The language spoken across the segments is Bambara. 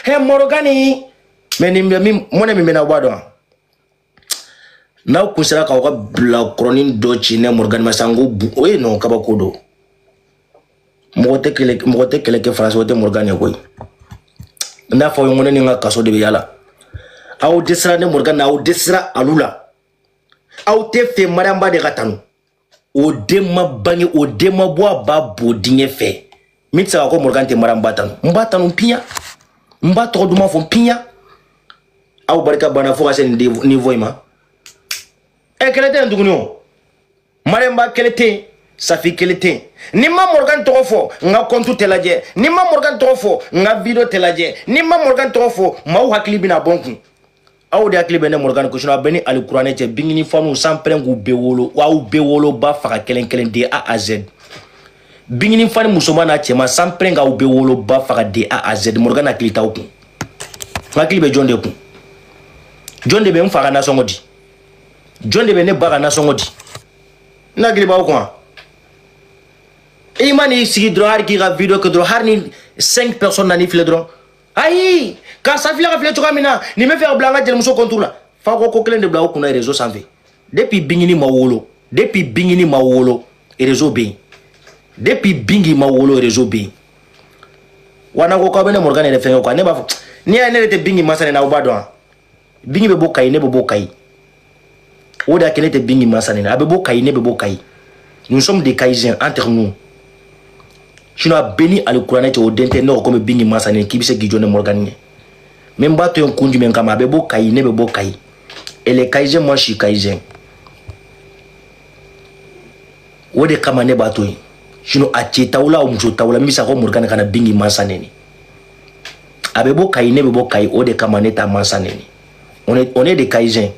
He Morgani mais ni min mɔnɛ min bɛ na aw b'a dɔn n'aw kun sera k'aw ka bilakɔrɔnin dɔ ci ne Morgani ma sisan ko o ye nɔ kabako don. Mɔgɔ tɛ kɛlɛ kɛ Faransi o tɛ Morgani ye koyi. N'a fɔ aw ye ko ne ni n ka kaso de bɛ yala. Aw dɛsɛra ne Morgani na, aw dɛsɛra alu la. Aw tɛ fɛ Mariamba de ka tanu. O den ma bange, o den ma bɔ a ba bo dingɛ fɛ. Min tɛ se ka ko Morgani tɛ Mariamba tanu. N b'a tanu piɲa. N b'a tɔgɔ duman fɔ piɲa. Aw barika banna fo ka se nin niveau in ma. Ɛ kɛlɛ tɛ yen tuguni o. Mariamba kɛlɛ tɛ yen, Safi kɛlɛ tɛ yen. Ni ma Morgani tɔgɔ fɔ, n ka compte tɛ lajɛ. Ni ma Morgani tɔgɔ fɔ, n ka vidéo tɛ lajɛ. Ni ma Morgani tɔgɔ fɔ, maaw hakili bɛna bɔ n kun. Aw de hakili bɛ ne Morgani ko sinon a bɛ ni alikuranɛ cɛ bingini fanu sans pɛrɛn k'u bɛɛ wolo, aw bɛɛ wolo ba faga kelen kelen de A à Z. Bingini fani musoman n'a cɛman sans pɛrɛn k'aw bɛɛ wolo ba faga de A à Z. Morgani hakili t'aw kun. N hakili bɛ jɔn de kun? Jɔn de bɛ n fa ka nasɔngɔ di? Jɔn de bɛ ne ba ka nasɔngɔ di? N hakili b'aw kun wa? I ma n'i sigi dɔrɔn hali k'i ka vidéo kɛ dɔrɔn hali ni 5 personnes nan'i filɛ dɔrɔn. Ayi, karisa filɛ ka filɛ cogoya min na, nin bɛ fɛ ka bila an ka jelimuso compte la. F'aw ka ko kelen de bila aw kunna réseau sanfɛ. Depuis Bingini ma wolo, depuis Bingini ma wolo, réseau bɛ yen. Depuis Bingi ma wolo, réseau bɛ yen. Wa n'aw ko k'aw bɛ ne Morgani yɛrɛ fɛngɛ quoi, ne b'a fɔ n'i y'a ye ne yɛrɛ tɛ Bingi masa na, aw b'a dɔn wa? Bingi bɛ bɔ Kayi, ne bɛ bɔ Kayi. O de y'a kɛ ne tɛ Bingi masa na, a bɛ bɔ Kayi, ne bɛ bɔ Kayi. Nous sommes des Kayisiens entre nous. Sinon a bɛ ni alikuranɛ cɛ o den tɛ ne ko komi Bingi masa k'i bɛ se k'i jɔ ne Morgani ɲɛ. Mais n b'a to yen kun jumɛn kama, a bɛ bɔ Kayi, ne bɛ bɔ Kayi. Et les Kayisiens, moi je suis Kayisien. O de kama ne b'a to yen. Sinon a cɛ t'aw la, a muso t'aw la, min bɛ se ka ko Morgani kana Bingi mansa nɛni. A bɛ bɔ Kayi, ne bɛ bɔ Kayi, o de kama ne t'a mansa nɛni. On est des Kayisiens.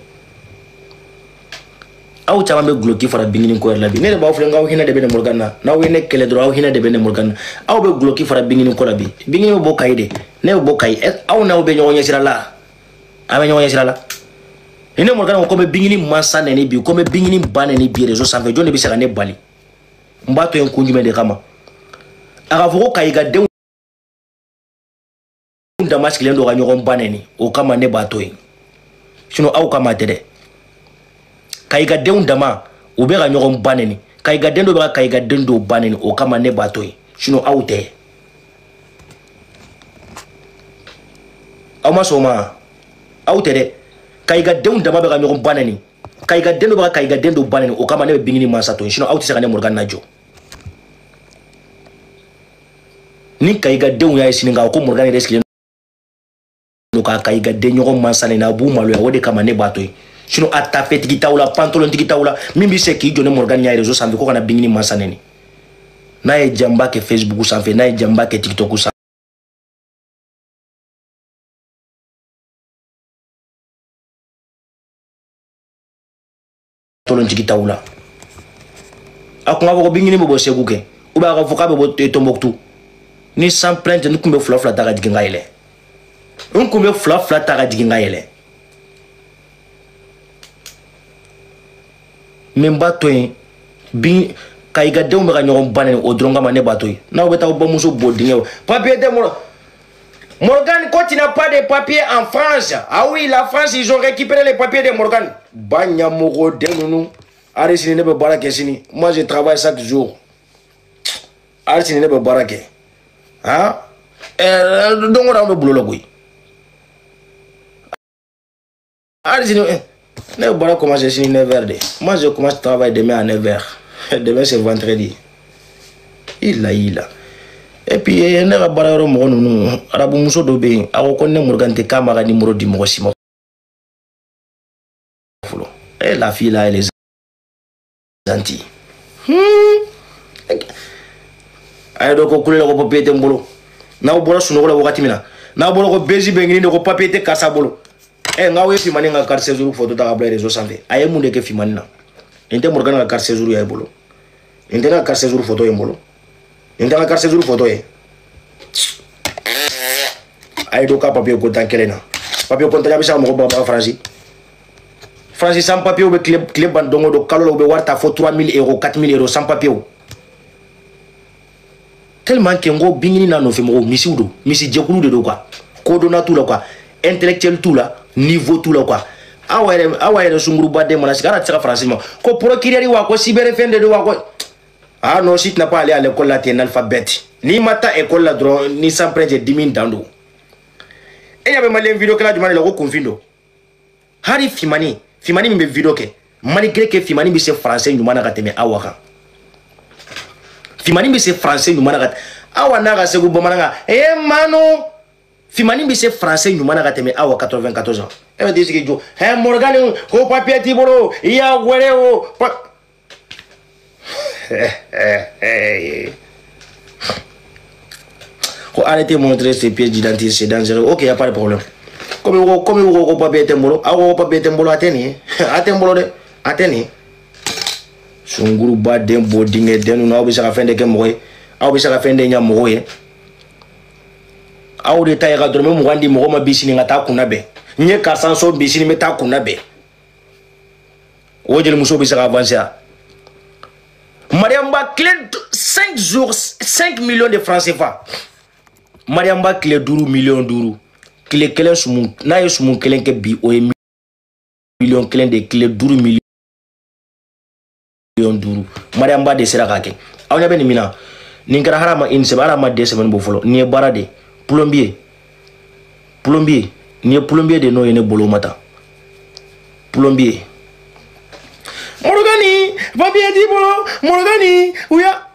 Aw caman bɛ guloki fara Bingini ko yɛrɛ la bi. Ne de b'aw filɛ, n k'aw hinɛ de bɛ ne Morgani na. N'aw ye ne kɛlɛ dɔrɔn, aw hinɛ de bɛ ne Morgani na. Aw bɛ guloki fara Bingini ko la bi. Bingini bɛ bɔ Kayi de, ne bɛ bɔ Kayi. Aw n'aw bɛ ɲɔgɔn ɲɛsira la. An bɛ ɲɔgɔn ɲɛsira la. Ni ne Morgani ko ko n bɛ Bingini mansa nɛni bi, ko n bɛ Bingini ba nɛni bi réseau sanfɛ, jɔn de bɛ se ka ne bali? N b'a to yen kun jumɛn de kama? A ka fɔ ko Kayi ka denw dama sigilen don ka ɲɔgɔn ba nɛni, o kama ne b'a to yen. Sinon aw kama tɛ dɛ. Kayi ka denw dama u bɛ ka ɲɔgɔn ba nɛni, Kayi ka den dɔ bɛ ka Kayi ka den dɔw ba nɛni, o kama ne b'a to yen. Sinon aw tɛ. Aw ma sɔn o ma? Aw tɛ dɛ. Kayi ka denw dama bɛ ka ɲɔgɔn ba nɛni, Kayi ka den dɔ bɛ ka Kayi ka den dɔw ba nɛni, o kama ne bɛ Bingini mansa to yen. Sinon aw tɛ se ka ne Morgani lajɔ. Ni Kayi ka denw y'a ye sini k'a ko Morgani yɛrɛ sigilen don k'a Kayi ka den ɲɔgɔn mansa nɛni, a b'u maloya, o de kama ne b'a to yen. Sinon a tafetigi t'aw la, pantalontigi t'aw la, min bɛ se k'i jɔ ne Morgani ɲɛ réseau sanfɛ ko kana Bingini mansa nɛni. N'a ye janba kɛ Facebook sanfɛ, n'a ye janba kɛ TikTok sanfɛ, tolontigi t'aw la. A kun b'a fɔ ko Bingini bɛ bɔ Segu kɛ, ou bien a ka fɔ k'a bɛ bɔ Tombouctou. Ni sans plainte, n kun bɛ fila fila ta ka jigin ka yɛlɛ. N kun bɛ fila fila ta ka jigin ka yɛlɛ. Mais n b'a to yen, bin Kayi ka denw bɛ ka ɲɔgɔn ba nɛni, o dɔrɔn kama ne b'a to yen. N'aw bɛ taa aw bamuso bɔ dingɛ o. Papier tɛ Morgane, quand tu n'as pas de papiers en France, ah oui, la France, ils ont récupéré les papiers de Morgane. Ba ɲamɔgɔ den ninnu, hali sini ne bɛ baara kɛ sini. Moi, je travaille chaque jour. Hali sini ne bɛ baara kɛ. Han? Don o don an bɛ bulon la koyi. Hali sini, ne bɛ baara commencer sini 9h de. Moi, je commence travail demain à 9h. Demain, c'est vendredi. Il a, il a. Et puis, ne ka baara yɔrɔ mɔgɔ ninnu, arabu muso dɔ bɛ yen, a ko ko ne Morgani tɛ k'a ma ka numéro di mɔgɔ si ma fɔlɔ. Eh, la fille là, elle est gentille. A ye dɔ ko kule la ko papier tɛ n bolo. N'aw bɔra sunɔgɔ la wagati min na, n'aw bɔra ko bezi bɛ ɲini de ko papier tɛ karisa bolo. Eh, n'aw ye Fimani ka carte séjour photo ta ka bila réseau sanfɛ, a ye mun de kɛ Fimani na? Nin tɛ Morgani ka carte séjour ye bolo. Nin tɛ ne ka carte séjour photo ye n bolo. Nin tɛ n ka carte séjour photo ye. A ye dɔ ka papier ko tan kelen na. Papier ko tan bɛ se ka mɔgɔ baga Faransi. Faransi sans papier bɛ tile ban don o don, kalo la u bɛ wari ta fo 3000 euros, 4000 euros sans papier. Tellement que n ko Bingini n'a nɔfɛ mɔgɔw misiw don, misi jɛkulu de don quoi. Kodɔnna t'u la quoi, intellectuel t'u la, niveau t'u la quoi. Awa yɛrɛ sunguruba den mana sigi, ala tɛ se ka faransi ma ko procureur wa, ko cyber fɛn de don wa, ko ah non, si tu n'as pas allé à l'école là, tu es un alphabète. N'i ma taa école la dɔrɔn, ni sans prêtre dimi dan don. E ɲɛ bɛ malien vidéo kɛla jumɛn de la ko kunfin don? Hali fimani fimani min bɛ vidéo kɛ, malgré que fimani bɛ se français ɲuman na ka tɛmɛ Awa kan, fimani bɛ se français ɲuman na ka Awa n'a ka segu bamanankan e manu, fimani bɛ se français ɲuman na ka tɛmɛ Awa 94 ans. E bɛ t'i sigi jɔ hɛ Morgan ko papier t'i bolo, i y'a wele o. Ko arrêtez de montrer ces pièces d'identité, c'est dangereux. Ok, y a pas de problème. Comme il ko papier tɛ n bolo, aw ko papier tɛ n bolo, a tɛ nin ye, a tɛ n bolo dɛ, a tɛ nin ye. Sunguruba den bɔ dingɛ den ninnu, aw bɛ se ka fɛn de kɛ mɔgɔ ye, aw bɛ se ka fɛn de ɲɛ mɔgɔw ye. Aw de ta ye ka dɔrɔmɛ 20 di mɔgɔ ma bi sini ka taa kunna bɛn. N ye karisa sɔn bi sini n bɛ taa kunna bɛn. O jelimuso bɛ se ka avancer wa? Mariam Ba tile 5 jours 5 millions de francs CFA. Mariam Ba tile 5 millions 5. Tile kelen sumu n'a ye sumu kelen kɛ bi, o ye miliyɔn kelen de, tile 5 miliyɔn 5. Mariam Ba de sera k'a kɛ. Aw ɲɛ bɛ nin min na, nin kɛra hadama une semaine, hadama 2 semaines bɔ fɔlɔ. Nin ye baara de plombier, plombier, nin ye plombier de n'o ye ne bolo ma ta plombier. Morgani papier t'i bolo, Morgani u ya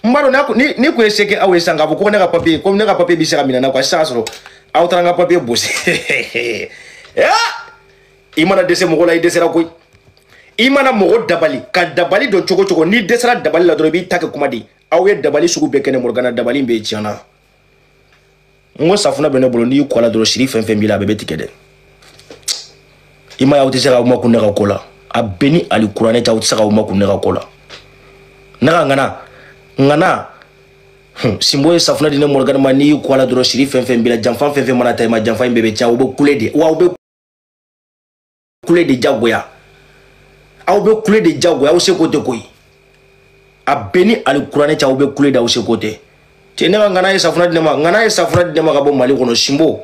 n b'a dɔn ni kun ye se kɛ aw ye sisan k'a fɔ ko ne ka papier, ko ne ka papier bɛ se ka minɛ n na quoi, sisan ka sɔrɔ aw taara n ka papier bosi. I mana dɛsɛ mɔgɔ la, i dɛsɛra koyi. I mana mɔgɔ dabali ka dabali dɔn cogo cogo, n'i dɛsɛra dabali la dɔrɔn i b'i ta kɛ kuma de. Aw ye dabali sugu bɛɛ kɛ ne Morgana, dabali in bɛ tiɲɛ na. N ko safunɛ bɛ ne bolo, n'i kɔ la dɔrɔn siri fɛn fɛn b'i la a bɛɛ bɛ tigɛ dɛ. I ma ye aw tɛ se k'aw makun ne ka ko la. A bɛɛ ni alikuranɛ cɛ, aw tɛ se k'aw makun ne ka ko la. Ne ka ŋana ŋana sinbo ye safunɛ di ne Morgan ma, n'i y'i kɔ la dɔrɔn siri fɛn fɛn b'i la, janfa fɛn fɛn mana ta i ma, janfa in bɛɛ bɛ tiɲɛ. Aw bɛ kule de wa, aw bɛ kule de jagoya, aw bɛ kule de jagoya, aw seko tɛ koyi. A bɛɛ ni alikuranɛ cɛ, aw bɛ kule de, aw seko tɛ. Cɛ ne ka ŋana ye safunɛ di ne ma, ŋana ye safunɛ di ne ma ka bɔ Mali kɔnɔ. Sinbo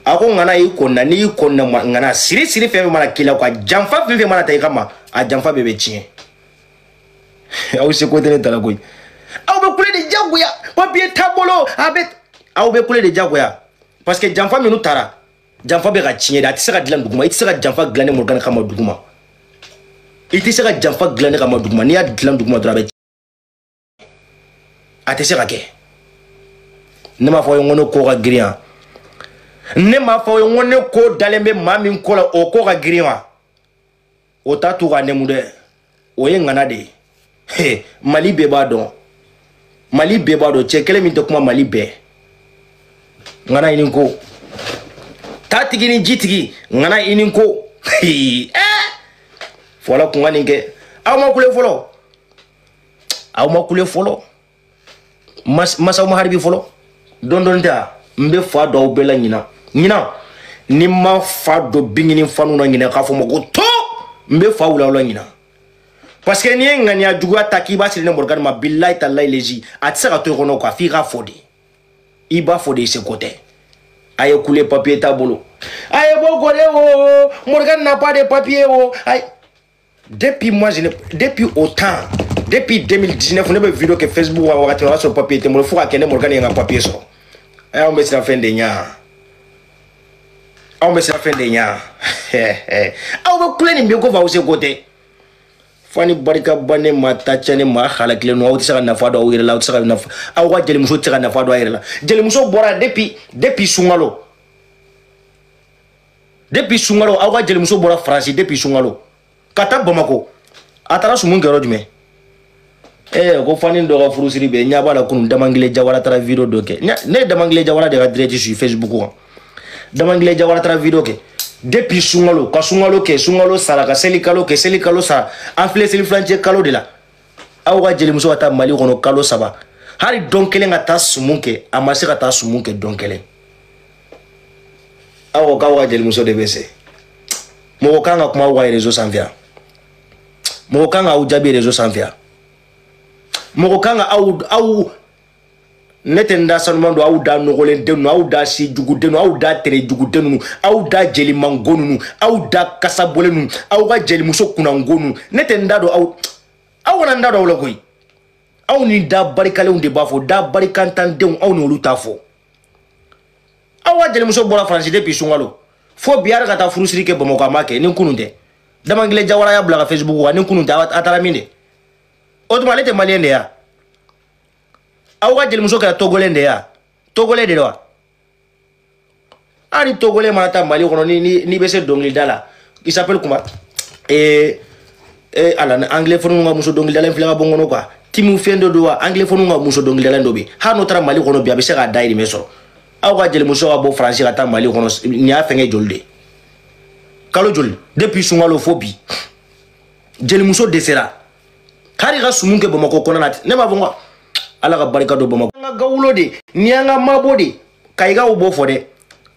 a ko ŋana y'i kɔnna, n'i y'i kɔnna ŋana siri siri fɛn fɛn mana k'i la quoi, janfa fɛn fɛn mana ta i kama, a janfa bɛɛ bɛ tiɲɛ. Aw seko tɛ ne ta la koyi. Aw bɛ kule de jagoya, papier t'a bolo, a bɛ aw bɛ kule de jagoya parce que janfa minnu taara, janfa bɛ ka tiɲɛ de. A tɛ se ka dilan duguma, i tɛ se ka janfa dilan ne Morgan kama duguma, i tɛ se ka janfa dilan ne kama duguma. N'i y'a dilan duguma dɔrɔn a bɛ, a tɛ se ka kɛ. Ne m'a fɔ aw ye n ko ne ko ka girin wa? Ne m'a fɔ aw ye n ko ne ko dalen bɛ maa min ko la, o ko ka girin wa? O t'a to ka nɛmu dɛ, o ye ŋana de ye. Mali bɛɛ b'a dɔn, Mali bɛɛ b'a dɔn, cɛ kelen min tɛ kuma Mali bɛɛ. Ŋana i ni ko, ta tigi ni ji tigi, ŋana i ni ko. Fɔlɔ kun ka nin kɛ, aw ma kule fɔlɔ, aw ma kule fɔlɔ, masaw ma haribi fɔlɔ. Don dɔn tɛ, n bɛ fa dɔw bɛɛ la ɲinan ɲinan, ni ma fa dɔ bingini fanu na ɲinan k'a fɔ ma ko to, n bɛ fa wula aw la ɲinan. Parce que n'i ye ŋaniya juguya ta k'i b'a siri ne Morgan ma, bilayi talayi lezi, a tɛ se ka to i kɔnɔ quoi, f'i k'a fɔ de, i b'a fɔ de, i seko tɛ. A ye kule papier t'a bolo, a ye bɔ gɔdɛ o, Morgan n'a pas de papier o. Ayi, depuis moi je ne, depuis au temps, depuis 2019 ne bɛ vidéo kɛ Facebook kan wagati min, o y'a sɔrɔ papier tɛ n bolo, fo ka kɛ ne Morgan ye n ka papier sɔrɔ. Anw bɛ siran fɛn de ɲɛ, anw bɛ siran fɛn de ɲɛ. Aw bɛ kule nin bɛɛ kɔfɛ, aw seko tɛ. Fani barika bannen ma ta tiɲɛ ne ma halakilen don. Aw tɛ se ka nafa dɔn aw yɛrɛ la, aw tɛ se ka nafa, aw ka jelimuso tɛ se ka nafa dɔn a yɛrɛ la. Jelimuso bɔra depuis sunkalo, depuis sunkalo aw ka jelimuso bɔra Faransi depuis sunkalo ka taa Bamako, a taara sumun kɛ yɔrɔ jumɛn? Ko fani dɔ ka furusiri bɛ ɲɛ b'a la kunun, Damangile Jawara taara vidéo dɔ kɛ. Ne ye Damangile Jawara de ka direct sur Facebook kan. Damangile Jawara taara vidéo kɛ depuis sunkalo, ka sunkalo kɛ, sunkalo sara, ka seli kalo kɛ, seli kalo sara, an filɛ seli filancɛ kalo de la. Aw ka jelimuso ka taa Mali kɔnɔ kalo 3, hali don kelen ka taa sumun kɛ, a ma se ka taa sumun kɛ don kelen. Aw ko k'aw ka jelimuso de bɛ se. Mɔgɔ kan ka kuma aw ka réseau sanfɛ yan, mɔgɔ kan k'aw jaabi réseau sanfɛ yan, mɔgɔ kan ka aw Ne tɛ n da sanuman don aw da nɔgɔlen den ninnu, aw da sijugu den ninnu, aw da terejugu den ninnu, aw da jelimango ninnu, aw da kasabɔlen ninnu, aw ka jelimuso kunnango ninnu. Ne tɛ n da don aw, aw kana n da don aw la koyi. Aw ni da barikalenw de b'a fɔ, da barikantandenw, aw ni olu t'a fɔ. Aw ka jelimuso bɔra Faransi depuis sunkalo fo bi, yɛrɛ ka taa furusiri kɛ Bamakɔ, a ma kɛ ni kunun tɛ. Damankelen Jawara y'a bila ka Facebook kan ni kunun tɛ, a taara min de? O tuma ale tɛ malien de ya? Aw ka jelimuso kɛra togolais de ya? Togolais de wa? Hali togolais mana taa Mali kɔnɔ, ni n'i bɛ se dɔnkilida la, il s'appelle comment? Ee ala, anglophone ka muso dɔnkilidala filɛ ka bɔ n kɔnɔ quoi. Timu fɛn dɔ don wa? Anglophone ka muso dɔnkilidala dɔ bɛ yen, hali n'o taara Mali kɔnɔ bi, a bɛ se k'a dahirimɛ sɔrɔ. Aw ka jelimuso ka bɔ Faransi ka taa Mali kɔnɔ, nin y'a fɛngɛ joli de? Kalo joli depuis sunkalo fo bi, jelimuso dɛsɛra hali ka sumun kɛ Bamakɔ kɔnɔna na. Ne b'a fɔ n ko Ala ka barika don Bamakɔ. An ka gawulo de ni an ka mabɔ de kayigaw b'o fɔ dɛ,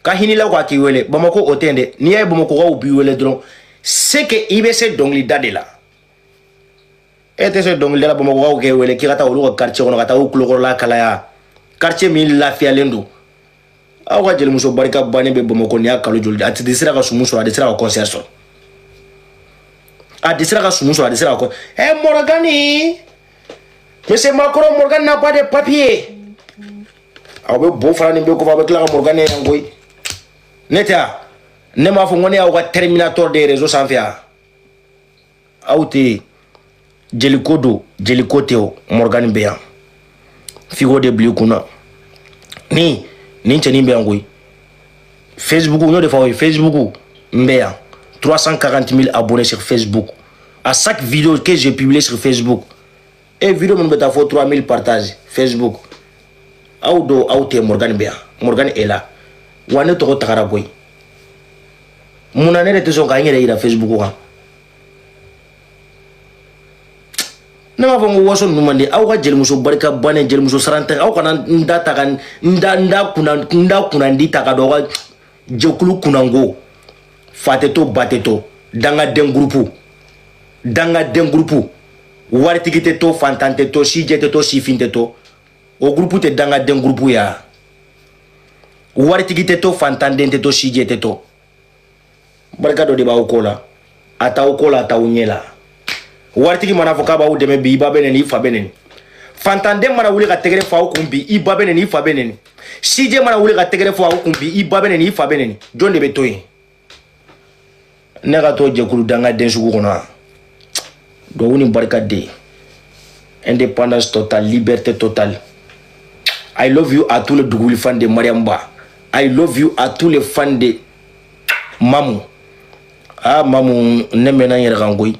ka hinilaw k'a k'i wele Bamakɔ, o tɛ yen dɛ. N'i y'a ye Bamakɔkaw b'i wele dɔrɔn, c'est que i bɛ se dɔnkilida de la. E tɛ se dɔnkilida la, Bamakɔkaw k'e wele k'i ka taa olu ka quartier kɔnɔ, ka taa u tulokɔrɔla kalaya, quartier min lafiyalen don. Aw ka jelimuso barika bannen bɛ Bamakɔ, nin y'a kalo joli? A tɛ sera ka sumu sɔrɔ, a tɛ sera ka concert sɔrɔ, a tɛ sera ka sumu sɔrɔ, a tɛ sera ka. Eh Morgani, Monsieur Macron, Morgan n'a pas de papier. Aw bɛ bo fara nin bɛɛ kɔfɛ, aw bɛ tila ka Morgan yan koyi. Ne tɛ yan, ne m'a fɔ n ko ne y'aw ka terminator de réseau sanfɛ yan. Aw tɛ jeliko don, jeliko tɛ o, Morgan bɛ yan. F'i k'o de bila i kunna. Ni nin cɛnin bɛ yan koyi. Facebook, n y'o de fɔ aw ye, Facebook n bɛ yan. 340 000 abonnés sur Facebook. À chaque vidéo que j'ai publiée sur Facebook, et vidéo minnu bɛ taa fɔ 3000 partages Facebook. Aw do, aw tɛ, Morgan bɛ yan. Morgan est là. Wa ne tɔgɔ tagara koyi. Munna ne de tɛ sɔn k'an yɛrɛ yira Facebook kan? Ne b'a fɔ n ko waso ninnu man di. Aw ka jelimuso barika bannen, jelimuso sarantan, aw kana n da ta ka n da n da kunna, n da kunnandi ta ka don aw ka jɛkulu kunnango. Fa tɛ to, ba tɛ to, dangaden groupe, dangaden groupe, waritigi tɛ to, fantan tɛ to, sijɛ tɛ to, sifin tɛ to. O groupe tɛ dangaden groupe ya. Waritigi tɛ to, fantanden tɛ to, sijɛ tɛ to. Barika dɔ de b'aw ko la, a t'aw ko la, a t'aw ɲɛ la. Waritigi mana fɔ k'a b'aw dɛmɛ bi, i ba bɛ nɛni, i fa bɛ nɛni. Fantanden mana wuli ka tɛgɛrɛ fɔ aw kun bi, i ba bɛ nɛni, i fa bɛ nɛni. Sijɛ mana wuli ka tɛgɛrɛ fɔ aw kun bi, i ba bɛ nɛni, i fa bɛ nɛni. Jɔn de bɛ to yen? Ne ka to jɛkulu dangaden sugu kɔnɔ. Duwawu ni barika de. Indépendance totale, liberté totale. I love you à tous les duguli fans de Mariam Ba. I love you à tous les fans de Mamu. Ah Mamu, ne mɛnna n yɛrɛ kan koyi.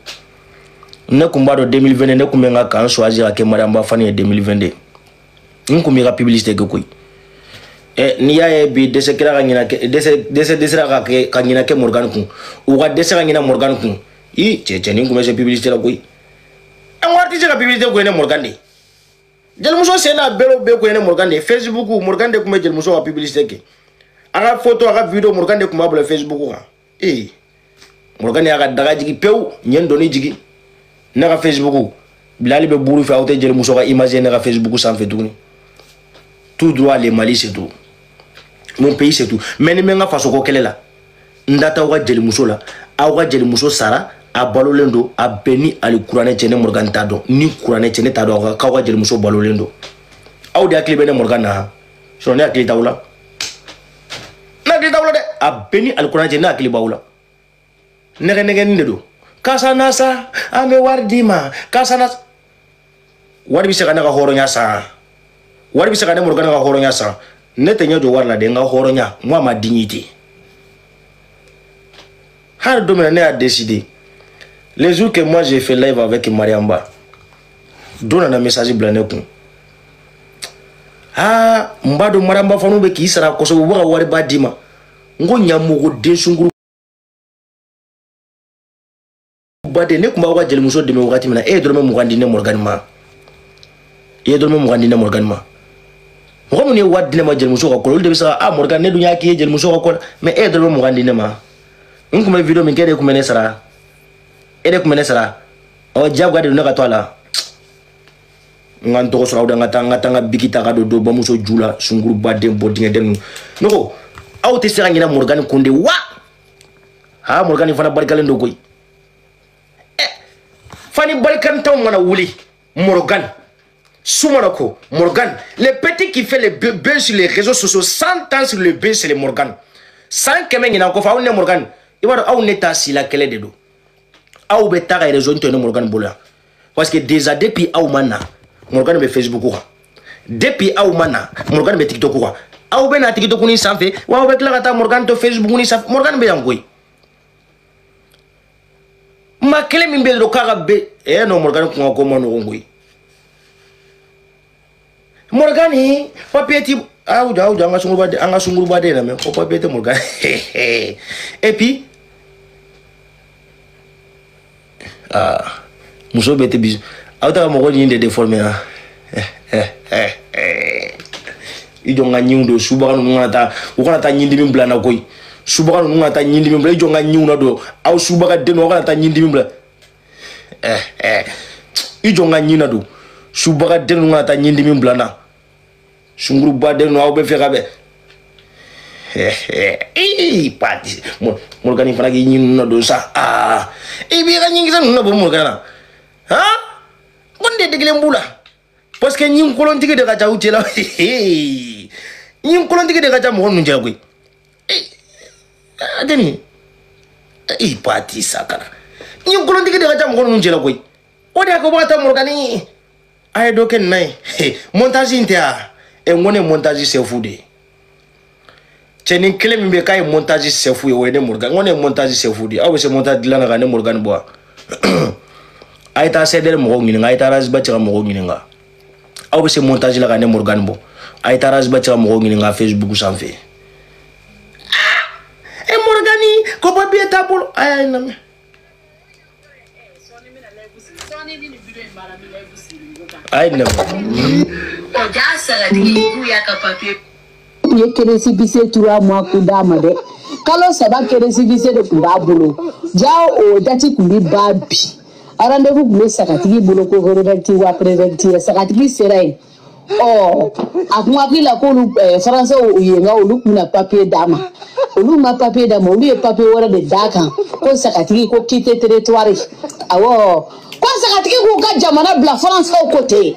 Ne kun b'a dɔn 2022, ne kun bɛ n ka kan choisir ka kɛ Mariam Ba fan ye 2022. N kun b'i ka publicité kɛ koyi. N'i y'a ye bi dɛsɛ kɛra ka ɲina kɛ, dɛsɛ dɛsɛ dɛsɛra ka kɛ ka ɲina kɛ Morgan kun. U ka dɛsɛ ka ɲina Morgan kun. I cɛ cɛnin kun bɛ se publicité la koyi. An ko artiste ka publicité kun ye ne Morgan de ye. Jelimuso sen n'a bɛrɛw bɛɛ kun ye ne Morgan de ye. Facebook, Morgan de kun bɛ jelimuso ka publicité kɛ. A ka photo, a ka vidéo, Morgan de kun b'a bila Facebook kan. Ee Morgan y'a ka daga jigi pewu, n ye n dɔnni jigi. Ne ka Facebook, Bilali bɛ buru fɛ, aw tɛ jelimuso ka image ye ne ka Facebook sanfɛ tuguni. Tout droit le Mali, c'est tout. Mon pays, c'est tout. Mais ni bɛ n ka fasoko kɛlɛ la, n da t'aw ka jelimuso la. Aw ka jelimuso sara, a balolen don, a bɛɛ ni ali kuranɛ cɛ, ne Morgan t'a dɔn. Ni kuranɛ cɛ, ne t'a dɔn k'aw ka jelimuso balolen don. Aw de hakili bɛ ne Morgan na, sinon ne hakili t'aw la. Ne hakili t'aw la dɛ. A bɛɛ ni ali kuranɛ cɛ, ne hakili b'aw la. Nɛgɛ nɛgɛnin de don. Karisa na sa, an bɛ wari d'i ma. Karisa na, wari bɛ se ka ne ka hɔrɔnya san. Wari bɛ se ka ne Morgan ka hɔrɔnya san. Ne tɛ ɲɛ jɔ wari la dɛ, n ka hɔrɔnya, moi ma dignité. Hali don min na ne y'a décidé, les jours que moi j'ai fait live avec Mariam Ba, don nana message bila ne kun. Ah, n b'a dɔn Mariam Ba fana bɛ k'i sara kosɛbɛ, u bɛ ka wariba d'i ma. N ko ɲamɔgɔ den sunkuru baden, ne tun b'aw ka jelimuso dɛmɛ wagati min na, e ye dɔrɔmɛ 20 di ne Morgan ma. I ye dɔrɔmɛ 20 di ne Morgan ma. Mɔgɔ minnu ye wari di ne ma jelimuso ka ko la, olu de bɛ se ka, ah Morgan, ne dun y'a k'i ye jelimuso ka ko la, mais e ye dɔrɔmɛ 20 di ne ma. N kun bɛ vidéo min kɛ, e de kun bɛ ne sara. E de kun bɛ ne sara. Ɔ diyagoya de don ne ka to a la. N ka n tɔgɔ sɔrɔ aw da n ka taa n ka taa n ka biki ta ka don do bamuso ju la sunkuruba den bɔ dingɛ den ninnu. Ne ko aw tɛ se ka ɲinɛ Morgan Kunde wa? Ha Morgan fana barikalen don koyi. Fani barikantanw mana wuli Morgan Soumanako, Morgan, le petit qui fait le buzz sur les réseaux sociaux, 100 ans sur le buzz, c'est le Morgan. 100 kɛmɛ ɲinan kɔfɛ aw ne Morgan, i b'a dɔn aw ne t'a si la kɛlɛ de don. Aw bɛ taa ka réseau to ne Morgan bolo yan. Parce que déjà depuis aw ma na, Morgan bɛ Facebook kan. Depuis aw ma na, Morgan bɛ TikTok kan. Aw bɛ na TikTok ni sanfɛ, wa aw bɛ tila ka taa Morgan to Facebook ni sanfɛ. Morgan bɛ yan koyi. Maa kelen min bɛ yen dɔrɔn k'a ka bɛ non Morgan kun ka ko ma nɔgɔn koyi. Morgani papier ti aw jɔ an ka sunguruba den lamɛn ko papier tɛ Morgan. Et puis ah muso bɛɛ tɛ bisu aw ta ka mɔgɔ ɲini de déformer ah i jɔ n ka ɲinw don subaga ninnu kana taa u kana taa ɲindimi bila n na koyi. Subaga ninnu kana taa ɲindimi bila i jɔ n ka ɲinw na don aw subaga den aw kana taa ɲindimi bila i jɔ n ka ɲin na don subaga den ninnu kana taa ɲindimi bila n na. Sunguruba den ninnu aw bɛ fɛ ka bɛn pati Morgan fana k'i ɲin ninnu na don sa aa i b'i ka ɲinkisɛ ninnu na bɔ Morgan na han ko nin de degelen b'u la parce que ɲin kolontigi de ka ca u cɛ la ɲin kolontigi de ka ca mɔgɔ ninnu cɛ koyi. A tɛ nin pati sakara ɲin kolontigi de ka ca mɔgɔ ninnu cɛ la koyi. O de y'a kɛ u b'a taa Morgan a ye dɔ kɛ nin na ye montage in tɛ wa? N ko ne montage sɛfu de ye. Cɛnin kelen min bɛ yen k'a ye montage sɛfu ye o ye ne Morgan. N ko ne ye montage sɛfu de ye. Aw bɛ se montage dilan na ka ne Morgan bɔ wa? A ye taa CDR mɔgɔw ɲininka, a ye taa Ras Bath ka mɔgɔw ɲininka. Aw bɛ se montage la ka ne Morgan bɔ. A ye taa Ras Bath ka mɔgɔw ɲininka Facebook sanfɛ. Morgani ko papier t'a bolo. A y'a lamɛn. A ye lamɛn. U ye récépissé 3 mois kun d'a ma dɛ. Kalo 3 récépissé de tun b'a bolo. Ja o date tun bɛ ban bi. Rendez-vous tun bɛ sagatigi bolo ko préfecture wa préfecture sagatigi sera yen. Ɔ a kun hakili la k'olu faransɛw yenka olu tun bɛna papier d'a ma. Olu ma papier d'a ma, olu ye papier wɛrɛ de d'a kan ko sagatigi ko quitter territoire. Awɔ ko sagatigi k'u ka jamana bila faransɛw ko ten.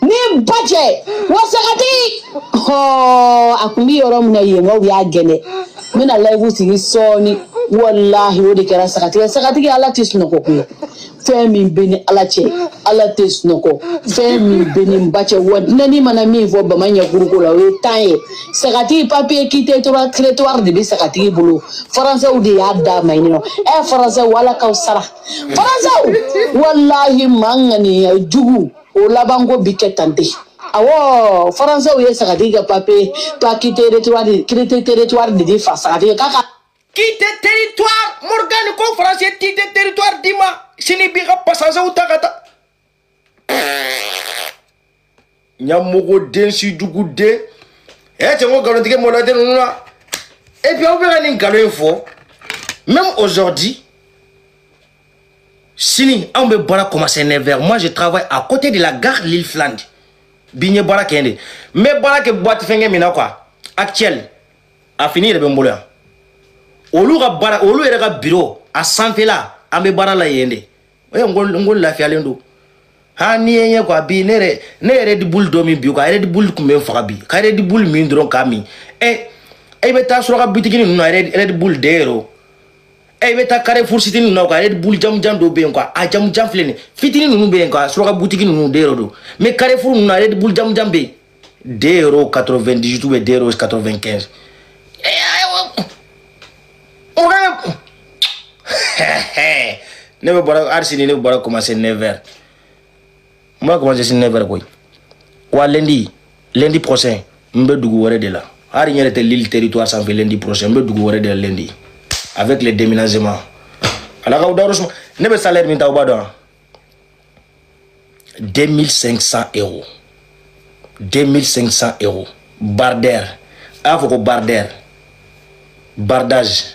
Ni ba cɛ wa sagatigi a kun bɛ yɔrɔ min na yenkaw y'a gɛnɛ. N bɛna layifu sigi sɔɔni walahi o de kɛra sagatigi. Sagatigi ala tɛ sunɔgɔ koyi. Fɛn min bɛ ni ala cɛ ala tɛ sunɔgɔ. Fɛn min bɛ ni ba cɛ wa dunanni mana min fɔ bama ɲɛkuruko la o ye tan ye. Sagatigi papier quitter territoire de bɛ sagatigi bolo. Faransɛw de y'a d'a ma yen nɔ. Faransɛw ala k'aw sara. Faransɛw walahi maa ŋaniya jugu o labanko bi kɛ tan de. Awɔ faransɛw ye sagatigi ka papier pa quitter territoire de di fa sagatigi k'a ka quitter territoire. Morgan ko français quitter territoire d'i ma sini b'i ka passager ta ka taa. Ɲamɔgɔ den si jugu den cɛ n ko nkalontigɛ mɔlɔ den ninnu na. Et puis aw bɛ ka nin nkalon in fɔ même aujourd'hui. Sini anw bɛ baara commencer 9h. Moi je travaille à côté de la gare Lille Flandre. Bi n ye baara kɛ yen de. N bɛ baara kɛ boîte fɛnkɛ min na quoi actuel a fini yɛrɛ bɛ n bolo yan. Olu ka baara olu yɛrɛ ka bureau a sanfɛla an bɛ baara la yen de. N ko lafiyalen don. Ha n'i ye n ye quoi bi ne yɛrɛ Red Bull dɔ min bi quoi Red Bull tun bɛ n faga bi ka Red Bull min dɔrɔn k'a min. E bɛ taa suraka bitigi ninnu na Red Bull 2 euros. I bɛ taa Carrefour City ninnu na quoi Red Bull jamujan dɔ bɛ yen quoi a jamujan filɛ nin fitinin ninnu bɛ yen quoi suraka butigi ninnu 2 euros don. Mais Carrefour ninnu na Red Bull jamujan bɛ yen 2 euros 98 ou bien 2 euros 95. Ne bɛ baara hali sini ne bɛ baara commencer 9h. N b'a commencer sini 9h koyi. Wa lundi prochain n bɛ dugu wɛrɛ de la. Hali n yɛrɛ tɛ Lille territoire sanfɛ lundi prochain n bɛ dugu wɛrɛ de la lundi. Avec les déménagements. Ala k'aw dayɔrɔ suma. Ne bɛ salaire min ta aw b'a dɔn wa? 2500 euros. 2500 euros. Barder. A y'a fɔ ko barder. Bardage.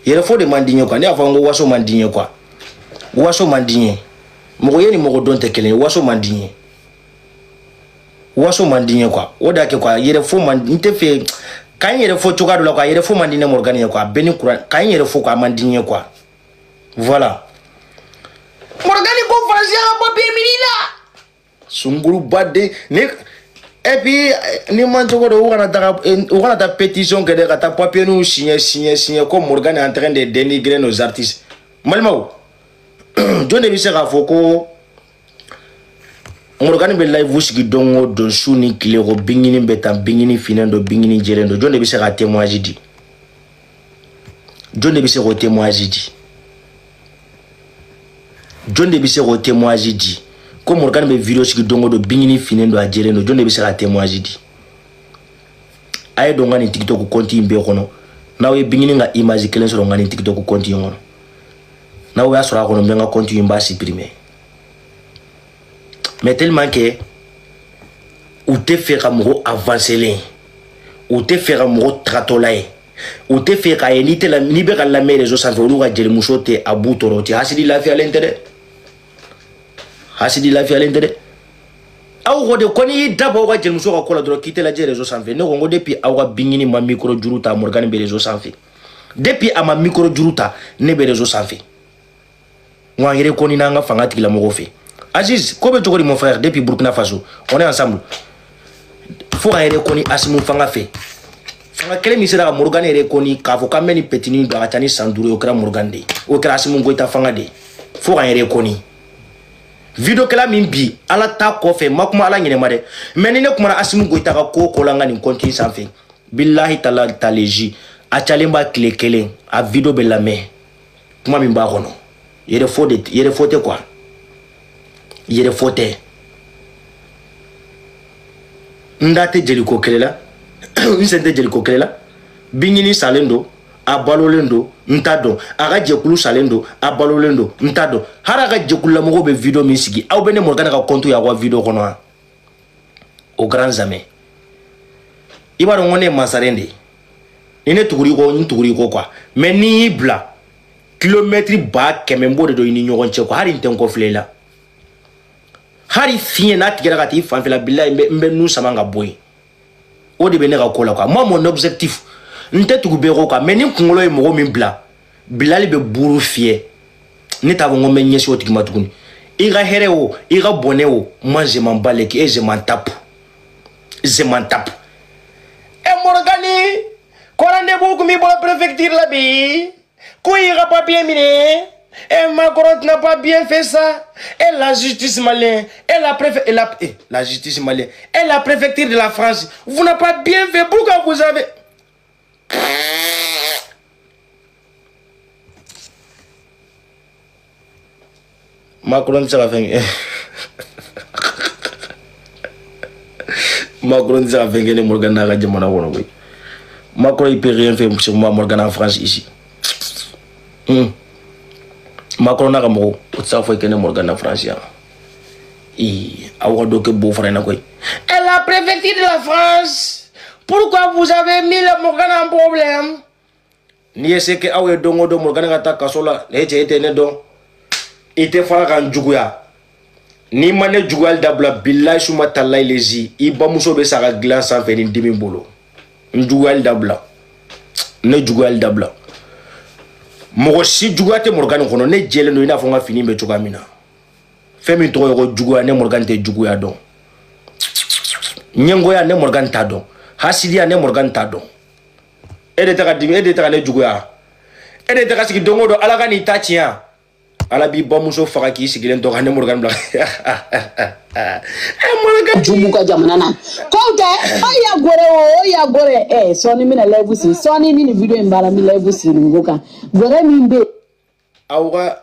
Yɛrɛfɔ de man di n ye quoi. Ne y'a fɔ n ko waso man di n ye quoi. Waso man di n ye. Mɔgɔ ye ni mɔgɔ dɔn tɛ kelen ye. Waso man di n ye. Waso man di n ye quoi. O de y'a kɛ quoi, yɛrɛ fo man n tɛ fɛ k'an yɛrɛ fɔ cogoya dɔ la quoi, yɛrɛ fo man di ne Morgan ye quoi, a bɛɛ ni kuran k'an yɛrɛ fo quoi, a man di n ye quoi. Voilà. Morgan ko Faransi ka papier minɛ la. Sunguruba de ne. Et puis ni man cogo dɔ u kana taga u kana taa pétition kɛ dɛ, ka taa papier ninnu signer signer signer ko Morgan est en train de dénigrer nos artistes. Balimaw, jɔn de bɛ se k'a fɔ ko Morgan bɛ live sigi don o don su ni tile ko bingini bɛ tan, bingini finnen don, bingini jɛlen don? Jɔn de bɛ se k'a témoignage di? Jɔn de bɛ se k'o témoignage di? Jɔn de bɛ se k'o témoignage di ko Morgan bɛ vidéo sigi don o don, bingini finnen don, a jɛlen don? Jɔn de bɛ se k'a témoignage di? A ye don n ka nin TikTok compte in bɛɛ kɔnɔ, n'aw ye bingini ka image kelen sɔrɔ n ka nin TikTok compte in kɔnɔ, n'aw y'a sɔrɔ a kɔnɔ, n bɛ n ka compte in b'a supprimer. Mais tellement que u tɛ fɛ ka mɔgɔ avancer, u tɛ fɛ ka mɔgɔ tagatɔla ye, u tɛ fɛ k'a ye n'i tɛ la, n'i bɛ ka lamɛn réseau sanfɛ, olu ka jelimuso tɛ a b'u tɔɔrɔ. O tɛ hasidi lafiyalen tɛ dɛ, hasidi lafiyalen tɛ dɛ. Aw ko de ko n'i y'i da bɔ aw ka jelimuso ka ko la dɔrɔn k'i tɛ lajɛ réseau sanfɛ. Ne ko n ko depuis aw ka bingini ma micro juru ta, Morgan bɛ réseau sanfɛ. Depuis a ma micro juru ta, ne bɛ réseau sanfɛ. N ko an yɛrɛ ko ni n'an ka fanga tigilamɔgɔw fɛ. Aziz, ko bɛ cogo di mon frère depuis Burkina Faso? On est ensemble. Fo k'an yɛrɛ kɔni Asimu fanga fɛ. Fanga kelen min sera ka Morgan yɛrɛ kɔni k'a fɔ k'an bɛ nin petini don a ka ca ni san 5 ye, o kɛra Morgan de ye. O kɛra Asimu Goyita fanga de ye. Fo k'an yɛrɛ kɔni. Vidéo kɛla min bi Ala ta kɔfɛ, ma kuma Ala ɲinɛ ma dɛ. Mais ni ne kumana Asimu Goyita ka ko ko la n ka nin compte sanfɛ, bilahi tala taleji, a calen b'a tile kelen, a vidéo bɛ lamɛn. Kuma min b'a kɔnɔ, yɛrɛ fɔ de, yɛrɛ fɔ tɛ quoi. Yɛrɛ fɔ tɛ. N da tɛ jeliko kɛlɛ la, n sen tɛ jeliko kɛlɛ la. Bingini salen don, a balolen don, n t'a dɔn. A ka jɛkulu salen don, a balolen don, n t'a dɔn. Hali a ka jɛkululamɔgɔw bɛ vidéo min sigi, aw bɛ ne Morgan ka compte ye aw ka vidéo kɔnɔ wa? Au grand jamais. I b'a dɔn ko ne ye masaren de ye. Ni ne tugur'i kɔ, n tugur'i kɔ quoi. Mais n'i y'i bila kilomètre 100 000, n b'o de dɔn i ni ɲɔgɔn cɛ quoi. Hali n tɛ n kɔfilɛ i la. Hali fiɲɛ n'a tigɛra ka t'i fanfɛla, bilahi n bɛ nun sama ka bɔ yen. O de bɛ ne ka ko la quoi. Moi mon objectif, n tɛ tugu bɛɛ kɔ quoi. Mais ni kunkolo ye mɔgɔ min bila, bilali bɛ buru fiyɛ. Ne t'a fɔ n ko n bɛ ɲɛsin o tigi ma tuguni. I ka hɛrɛ o, i ka bɔnɛ o, moi je m'en bats les couilles et je m'en tape. Je m'en tape. E Morgani, ko rendez-vous kun b'i bolo préfecture la bi, ko y'i ka papier minɛ. Et Macron n'a pas bien fait ça. Et la justice malienne, et la préfecture, et la, et la justice malienne, et la préfecture de la France, vous n'avez pas bien fait. Pourquoi vous avez... Macron sera fait. Macron sera fait. Morgan n'a pas dit. Macron il peut rien faire sur moi, Morgan en France ici. Macron n'a pas dit. O tɛ se k'a fɔ i ne Morgan na France yan. Ee, aw ka dɔ kɛ bo fara in na koyi. Et la préfecture de la France, pourquoi vous avez mis le Morgan en problème? N'i ye se kɛ aw ye don o don Morgan ka taa kaso la, e cɛ e tɛ ne dɔn. I tɛ fara ka n juguya. N'i ma ne juguyali dabila, bilahi suma talayi lezi, i bamuso bɛ sa ka dilan sanfɛ ni dimi bolo. N juguyali dabila. Ne juguyali dabila. Mɔgɔ si juguya tɛ Morgan kɔnɔ, ne jɛlen don i n'a fɔ n ka fini bɛ cogoya min na. Fɛn min tɔgɔ ye ko juguya, ne Morgan tɛ juguya dɔn. Ɲɛngoya, ne Morgan t'a dɔn. Hasidiya, ne Morgan t'a dɔn. E de tɛ ka dimi, e de tɛ ka ne juguya. E de tɛ ka sigi don o don, Ala ka n'i ta tiɲɛ. Ala b'i bamuso faga k'i sigilen to ka ne Morgan bila. E Morgan. Jumu ka jamana na. Ko tɛ, o ya gore o ya gore. Sɔɔni n bɛna live sigi. Sɔɔni ni nin video in banna, n bɛ live sigi nin ko kan. Gore min bɛ yen. Aw ka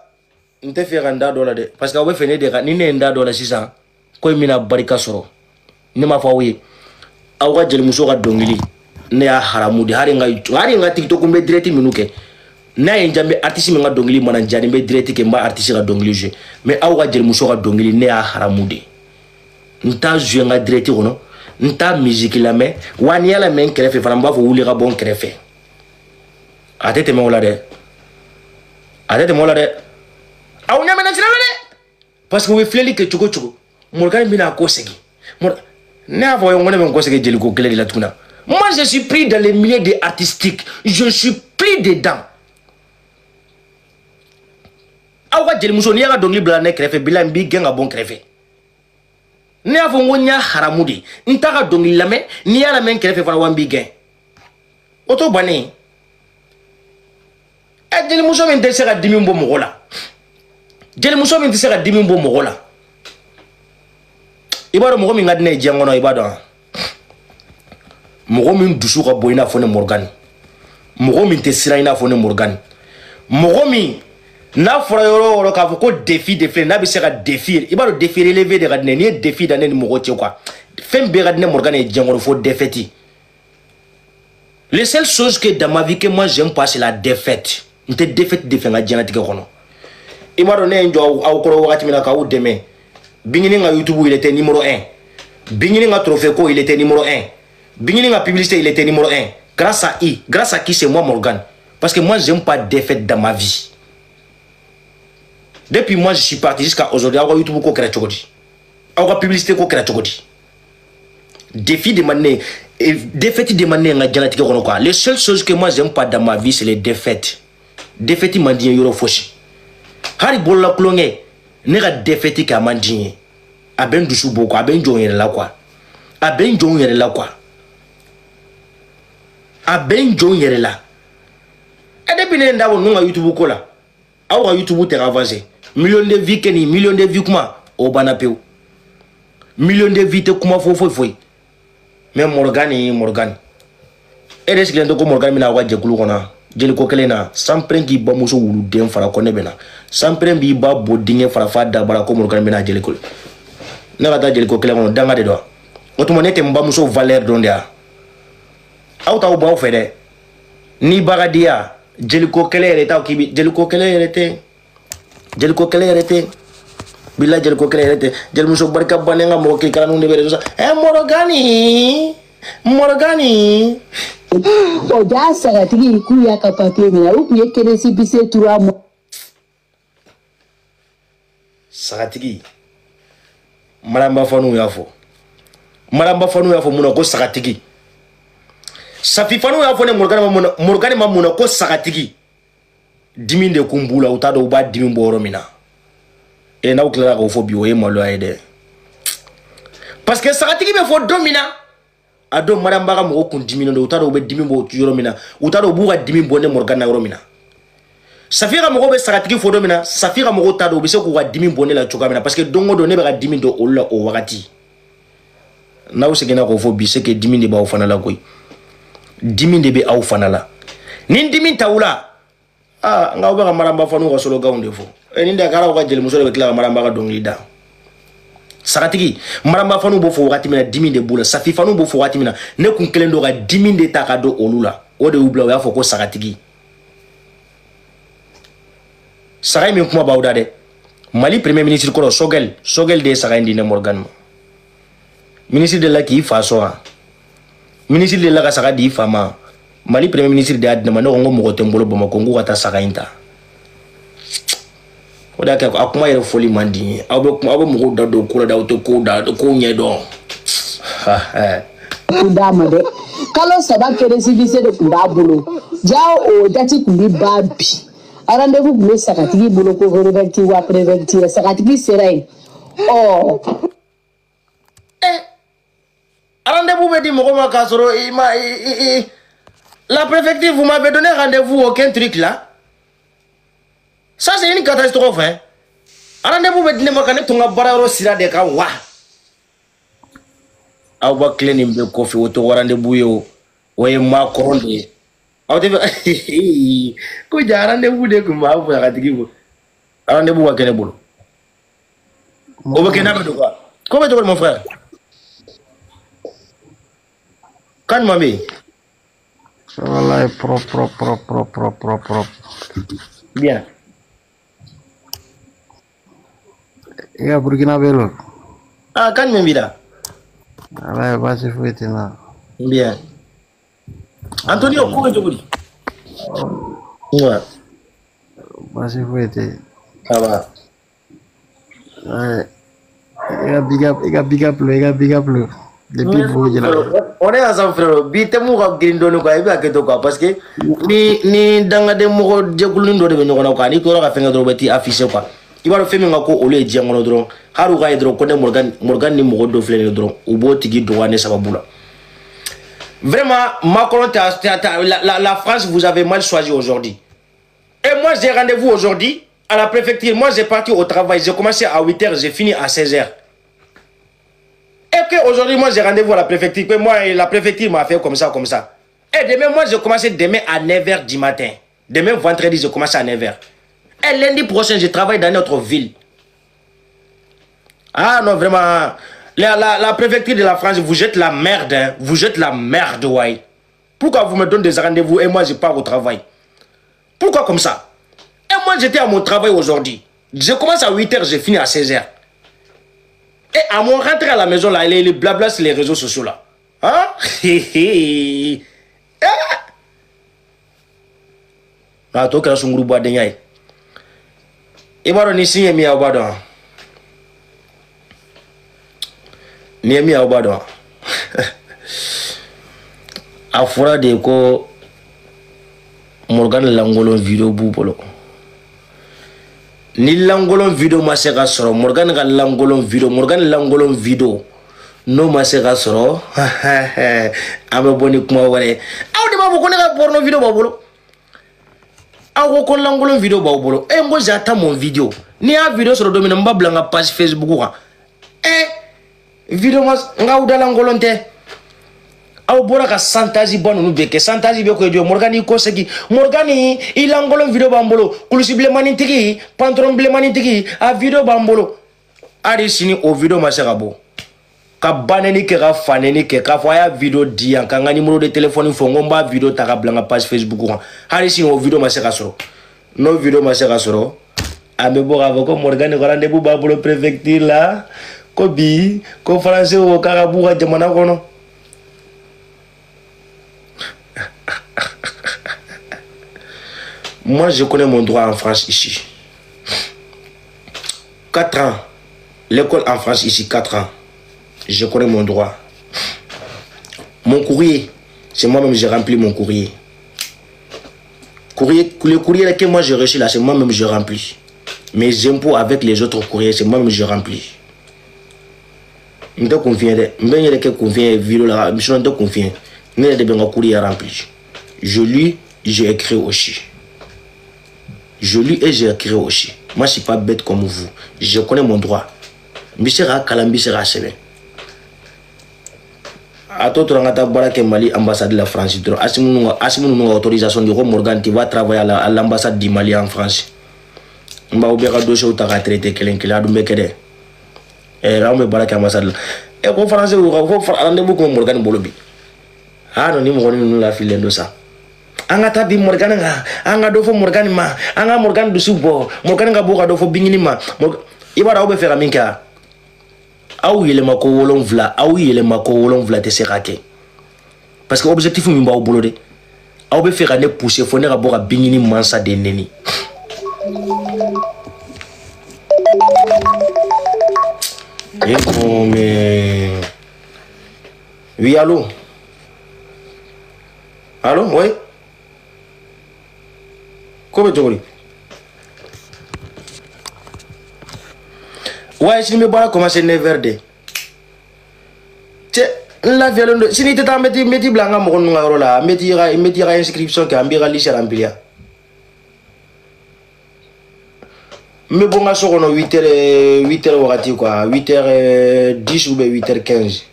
n tɛ fɛ ka n da dɔ la dɛ, parce que aw bɛ fɛ ne de ka ni ne ye n da dɔ la sisan, ko in bɛna barika sɔrɔ. Ne m'a fɔ aw ye, aw ka jelimuso ka dɔnkili, ne y'a haramu de. Hali n ka TikTok n bɛ direct minnu kɛ, n'a ye n diya n bɛ artiste min ka dɔnkili mana n diya, ni n bɛ direct kɛ, n b'a artiste ka dɔnkili jouer. Mais aw ka jelimuso ka dɔnkili, ne y'a haramu de. N t'a jouer n ka direct kɔnɔ, n t'a musique lamɛn, wa n'i y'a lamɛn n kɛrɛfɛ fana, n b'a fɔ wuli ka bɔ n kɛrɛfɛ. A tɛ tɛmɛ o la dɛ, a tɛ tɛmɛ o la dɛ. Aw ɲɛ bɛ ne sira la dɛ, parce que u bɛ filɛli kɛ cogo o cogo, Morgan bɛna a ko segin. Ne y'a fɔ ye, n ko ne bɛ n kɔsegin jeliko kɛlɛ de la tuguni. Moi, je suis pris dans les milieux des artistiques, je suis pris dedans. Aw ka jelimuso, n'i y'a ka dɔnkili bila ne kɛrɛfɛ, bila n b'i gɛn ka bɔ n kɛrɛfɛ. Ne y'a fɔ n ko n y'a haramu de, n t'a ka dɔnkili lamɛn, n'i y'a lamɛn n kɛrɛfɛ fana, wa n b'i gɛn. O t'o bannen ɛ. Jelimuso min tɛ se ka dimi bɔ mɔgɔ la, jelimuso min tɛ se ka dimi bɔ mɔgɔ la, i b'a dɔn mɔgɔ min ka di ne ye diɲɛ kɔnɔ, i b'a dɔn mɔgɔ min dusu ka bon i n'a fɔ ne Morgan, mɔgɔ min tɛ siran i n'a fɔ ne Morgan, mɔgɔ min n'a fɔra yɔrɔ o yɔrɔ k'a fɔ ko défi de filɛ, n'a bɛ se ka défi, i b'a dɔn défi relevé de ka di ne ye. N'i ye défi da ne ni mɔgɔ cɛ quoi, fɛn bɛɛ ka di ne Morgan ye diɲɛ kɔnɔ fo défaite. Les seules choses que dans ma vie que moi j'aime pas, c'est la défaite. N tɛ défaite de fɛ n ka diɲɛlatigɛ kɔnɔ. I b'a dɔn ne ye n jɔ aw kɔrɔ wagati min na k'aw dɛmɛ, Bingini ka YouTube, il était numéro 1. Bingini ka trophée ko, il était numéro 1. Bingini ka publicité, il était numéro 1. Grâce à I, grâce à qui? C'est moi Morgan. Parce que moi, j'aime pas défaite dans ma vie. Depuis moi je suis parti jusqu'à aujourd'hui, aw ka YouTube ko kɛra cogo di? Aw ka publicité ko kɛra cogo di? Défi de man ne ye, défaite de man ne ye n ka diɲɛlatigɛ kɔnɔ quoi. Les seules choses que moi j'aime pas dans ma vie, c'est les défaites. Défaite man di n ye yɔrɔ fosi. Hali bolola kulonkɛ, ne ka défaite kɛ, a man di n ye. A bɛ n dusu bɔ quoi, a bɛ n jɔ n yɛrɛ la quoi. A bɛ n jɔ n yɛrɛ la quoi. A bɛ n jɔ n yɛrɛ la. Ɛ, depuis ne ye n dabɔ ninnu ka YouTube ko la, aw ka YouTube tɛ ka avancer. Million de vues kɛ nin, million de vues kuma, o banna pewu. Million de vues tɛ kuma foyi foyi foyi. Mais Morgan ni Morgan, e de sigilen tɛ ko Morgan bɛna aw ka jɛkulu kɔnɔ jeliko kelen na. Sanpɛrɛn k'i bamuso wuluden fara ko ne bɛ na. Sanpɛrɛn b'i ba bɔ dingɛ fara f'a dabara ko Morgan bɛna jeliko. Ne ka taa jeliko kelen kɔnɔ, danga de don. O tuma ne tɛ n bamuso valeur dɔn de ya. Aw t'aw baw fɛ dɛ. Ni ba ka di ya, jeliko kɛlɛ yɛrɛ t'aw k'i bi jeliko kɛlɛ yɛrɛ tɛ. Jeliko kɛlɛ yɛrɛ tɛ. Bila jeliko kɛlɛ yɛrɛ tɛ. Jelimuso barika bannen ka mɔgɔ kirikaraninw de bɛ réseau sanfɛ. Ɛ, Morgani, Morgani. O ja sagatigi k'u y'a ka papiye minɛ, u tun ye récépissé 3 mois. Sagatigi, Maramba fanu y'a fɔ. Maramba fanu y'a fɔ mun na ko sagatigi? Safi fanu y'a fɔ ne Morgani ma mun na, Morgani ma mun na ko sagatigi? Dimi de kun b'u la, u t'a dɔn u b'a dimi bɔ yɔrɔ min na. E, n'aw tilara k'o fɔ bi, o ye maloya ye dɛ. Parce que sagatigi bɛ fɔ don min na, a don Maramba ka mɔgɔw kun diminen don, u t'a dɔn u bɛ dimi bɔ yɔrɔ min na, u t'a dɔn u b'u ka dimi bɔ ne Morgan na yɔrɔ min na. Safi ka mɔgɔw bɛ sagatigi fɔ don min na, Safi ka mɔgɔw t'a dɔn u bɛ se k'u ka dimi bɔ ne la cogoya min na, parce que don o don ne bɛ ka dimi don olu la o wagati. N'aw seginna k'o fɔ bi, c'est que dimi de b'aw fana la koyi. Dimi de bɛ aw fana la. Ni dimi t'aw la, aa, nka aw bɛ ka Maramba fɔ n'u ka sloganw de fɔ. E, nin de kɛra aw ka jelimuso de bɛ tila ka Maramba ka dɔnkili da. Sagatigi, Maramba fanu b'o fɔ wagati min na, dimi de b'u la. Safi fanu b'o fɔ wagati min na, ne kun kelen don ka dimi de ta ka don olu la. O de y'u bila u y'a fɔ ko sagatigi. Saga in min kuma b'aw da dɛ. Mali premier ministre kɔrɔ Sogɛl, Sogɛl de ye saga in di ne Morgan ma. Ministre de la k'i fa sɔn wa? Ministre de la ka saga di i fa ma. Mali premier ministre de y'a di ne ma. Ne ko n ko mɔgɔ tɛ n bolo Bamakɔ, n k'u ka taa saga in ta. O de y'a kɛ a kuma yɛrɛ fɔli man di n ye. Aw bɛ kuma, aw bɛ mɔgɔw da don ko la dɛ, aw tɛ kow da kow ɲɛ dɔn. Kun d'a ma dɛ, kalo 3 récépissé de tun b'a bolo. Ja o date tun bɛ ban bi, rendez-vous tun bɛ sagatigi bolo ko préfecture wa préfecture. Sagatigi sera yen ɔ. Rendez-vous bɛ di mɔgɔ ma k'a sɔrɔ i ma i la préfecture, vous m'avez donné rendez-vous, aucun truc là. Ça, c'est une catastrophe, hein. Rendez-vous bɛ di ne ma ka ne to n ka baarayɔrɔ sira de kan wa. Aw ba tile nin bɛɛ kɔfɛ, o tɛ rendez-vous ye o. O ye maakɔrɔ de ye. Aw tɛ fɛ ko ja rendez-vous de tun b'aw fɛ ka tigi bolo. Rendez-vous ka kɛ ne bolo. O bɛ kɛ n'a bɛ don quoi. Ko bɛ cogo di, mon frère? Kan jumɛn bɛ yen? Wallahi, propre, propre, propre, propre, propre, propre. Bien. I ka Burkina bɛ lo. Ah, kan jumɛn b'i la? Wallahi, baasi foyi tɛ n na. Bien. Antonio, ko bɛ cogo di? Ouais. Baasi foyi tɛ yen. Ça va. Ouais. I ka big up, i ka big up lo, i ka big up lo. Depuis Bourg la. On est ensemble frérot. Bi tɛ ka girin dɔɔni quoi, i bɛ hakɛ to quoi, parce que ni dangaden mɔgɔ jɛkulunin dɔ de bɛ ɲɔgɔn na quoi, n'i tora ka fɛn kɛ dɔrɔn u bɛ t'i afficher quoi. I b'a dɔn fɛn min ka ko olu ye diɲɛ kɔnɔ dɔrɔn, hali u k'a ye dɔrɔn ko ne Morgan ni mɔgɔ dɔ filɛ nin ye dɔrɔn, u b'o tigi dɔgɔya ne sababu la. Vraiment, Macron, la France, vous avez mal choisi aujourd'hui. Et moi, j'ai rendez-vous aujourd'hui à la préfecture. Moi, j'ai parti au travail. J'ai commencé à 8h, j'ai fini à 16h. Et qu'aujourd'hui, moi, j'ai rendez-vous à la préfecture. Que moi, la préfecture m'a fait comme ça, comme ça. Et demain, moi, j'ai commencé demain à 9h du matin. Demain, vendredi, j'ai commencé à 9h. Et lundi prochain, je travaille dans notre ville. Ah non, vraiment... La préfecture de la France, vous jette la merde, hein. Vous jette la merde, ouais. Pourquoi vous me donnez des rendez-vous et moi, je pars au travail? Pourquoi comme ça? Et moi, j'étais à mon travail aujourd'hui. Je commence à 8h, j'ai fini à 16h. Et à mon rentrée à la maison, là, les blabla sur les réseaux sociaux, là. Hein? Ah, toi, tu as un groupe de et bah, ni signe mi abado. Ni mi abado. A fɔra de ko Morgan langolon vidéo b'u bolo. Ni langolon vidéo ma se ka sɔrɔ, Morgan ka langolon vidéo, Morgan langolon vidéo n'o ma se ka sɔrɔ, an bɛ bɔ ni kuma wɛrɛ ye. Aw de b'a fɔ ko ne ka porno vidéo b'aw bolo. Aw ko langolon vidéo b'aw bolo. Eh, n ko j'attends mon vidéo. Ni y'a vidéo sɔrɔ don min na, n b'a bila n ka page Facebook kan. Eh, vidéo ma n k'aw da langolon tɛ. Aw bɔra ka santaji ba ninnu bɛɛ kɛ, santaji bɛ ko jɔ Morgan i kɔsegin, Morgan i langolon vidéo b'an bolo, kulusi bilenmanin tigi, pantalon bilenmanin tigi, a vidéo b'an bolo. Hali sini o vidéo ma se ka bɔ. Ka banɛni kɛ, ka fanɛni kɛ, k'a fɔ a y'a vidéo di yan, k'an ka numéro de téléphone fɔ, n ko n b'a vidéo ta ka bila n ka page Facebook kan. Hali sini o vidéo ma se ka sɔrɔ. N'o vidéo ma se ka sɔrɔ, an bɛ bɔ k'a fɔ ko Morgan ka rendez-vous b'a bolo préfecture la, ko bi ko français ko k'a ka b'u ka jamana kɔnɔ. Moi, je connais mon droit en France ici. 4 ans. L'école en France ici, 4 ans. Je connais mon droit. Mon courrier, c'est moi-même j'ai rempli mon courrier. Le courrier que moi j'ai reçu là, c'est moi-même j'ai rempli. Mes impôts avec les autres courriers, c'est moi-même j'ai rempli. Je te confie, je te confie, je te confie. Je te courrier rempli. Je lis, j'ai écrit aussi. Je lis et j'ai écrit aussi. Moi, je ne suis pas bête comme vous. Je connais mon droit. Mbisera kalambisera sebe. A to tora ngata baara kɛ Mali ambassade de la France dɔrɔn. Asimu ninnu ka autorisation di ko Morgan, tu vas travailler à l'ambassade du Mali en France. N b'aw bɛɛ ka dossier ta k'a traiter kelen kelen, a dun bɛ kɛ dɛ. Anw bɛ baara kɛ ambassade la. Ko français ko rendez-vous kun bɛ Morgan bolo bi. Ah non, ni mɔgɔ ninnu lafililen don sa. An ka taa bi Morgan kan, an ka dɔ fɔ Morgan ma, an ka Morgan dusu bɔ, Morgan ka bɔ ka dɔ fɔ Bingini ma. I b'a dɔn aw bɛ fɛ ka min kɛ, aw yɛlɛma ko 7, aw yɛlɛma ko 7 tɛ se ka kɛ. Parce que objectif min b'aw bolo dɛ, aw bɛ fɛ ka ne pousser fo ne ka bɔ ka Bingini mansa de neni. Eh bon, mais... Oui, allô? Allô, oui? Ko bɛ cogo di? Ouais, sini bɛ baara commencer 9h de. Cɛ, n lafiyalen don. Sini tɛ taa, n bɛ t'i bila an ka mɔgɔ ninnu ka yɔrɔ la. N bɛ t'i ka inscription kɛ, an b'i ka liste remplir yan. N bɛ bɔ n ka so kɔnɔ 8h wagati quoi, 8h10 ou bien 8h15.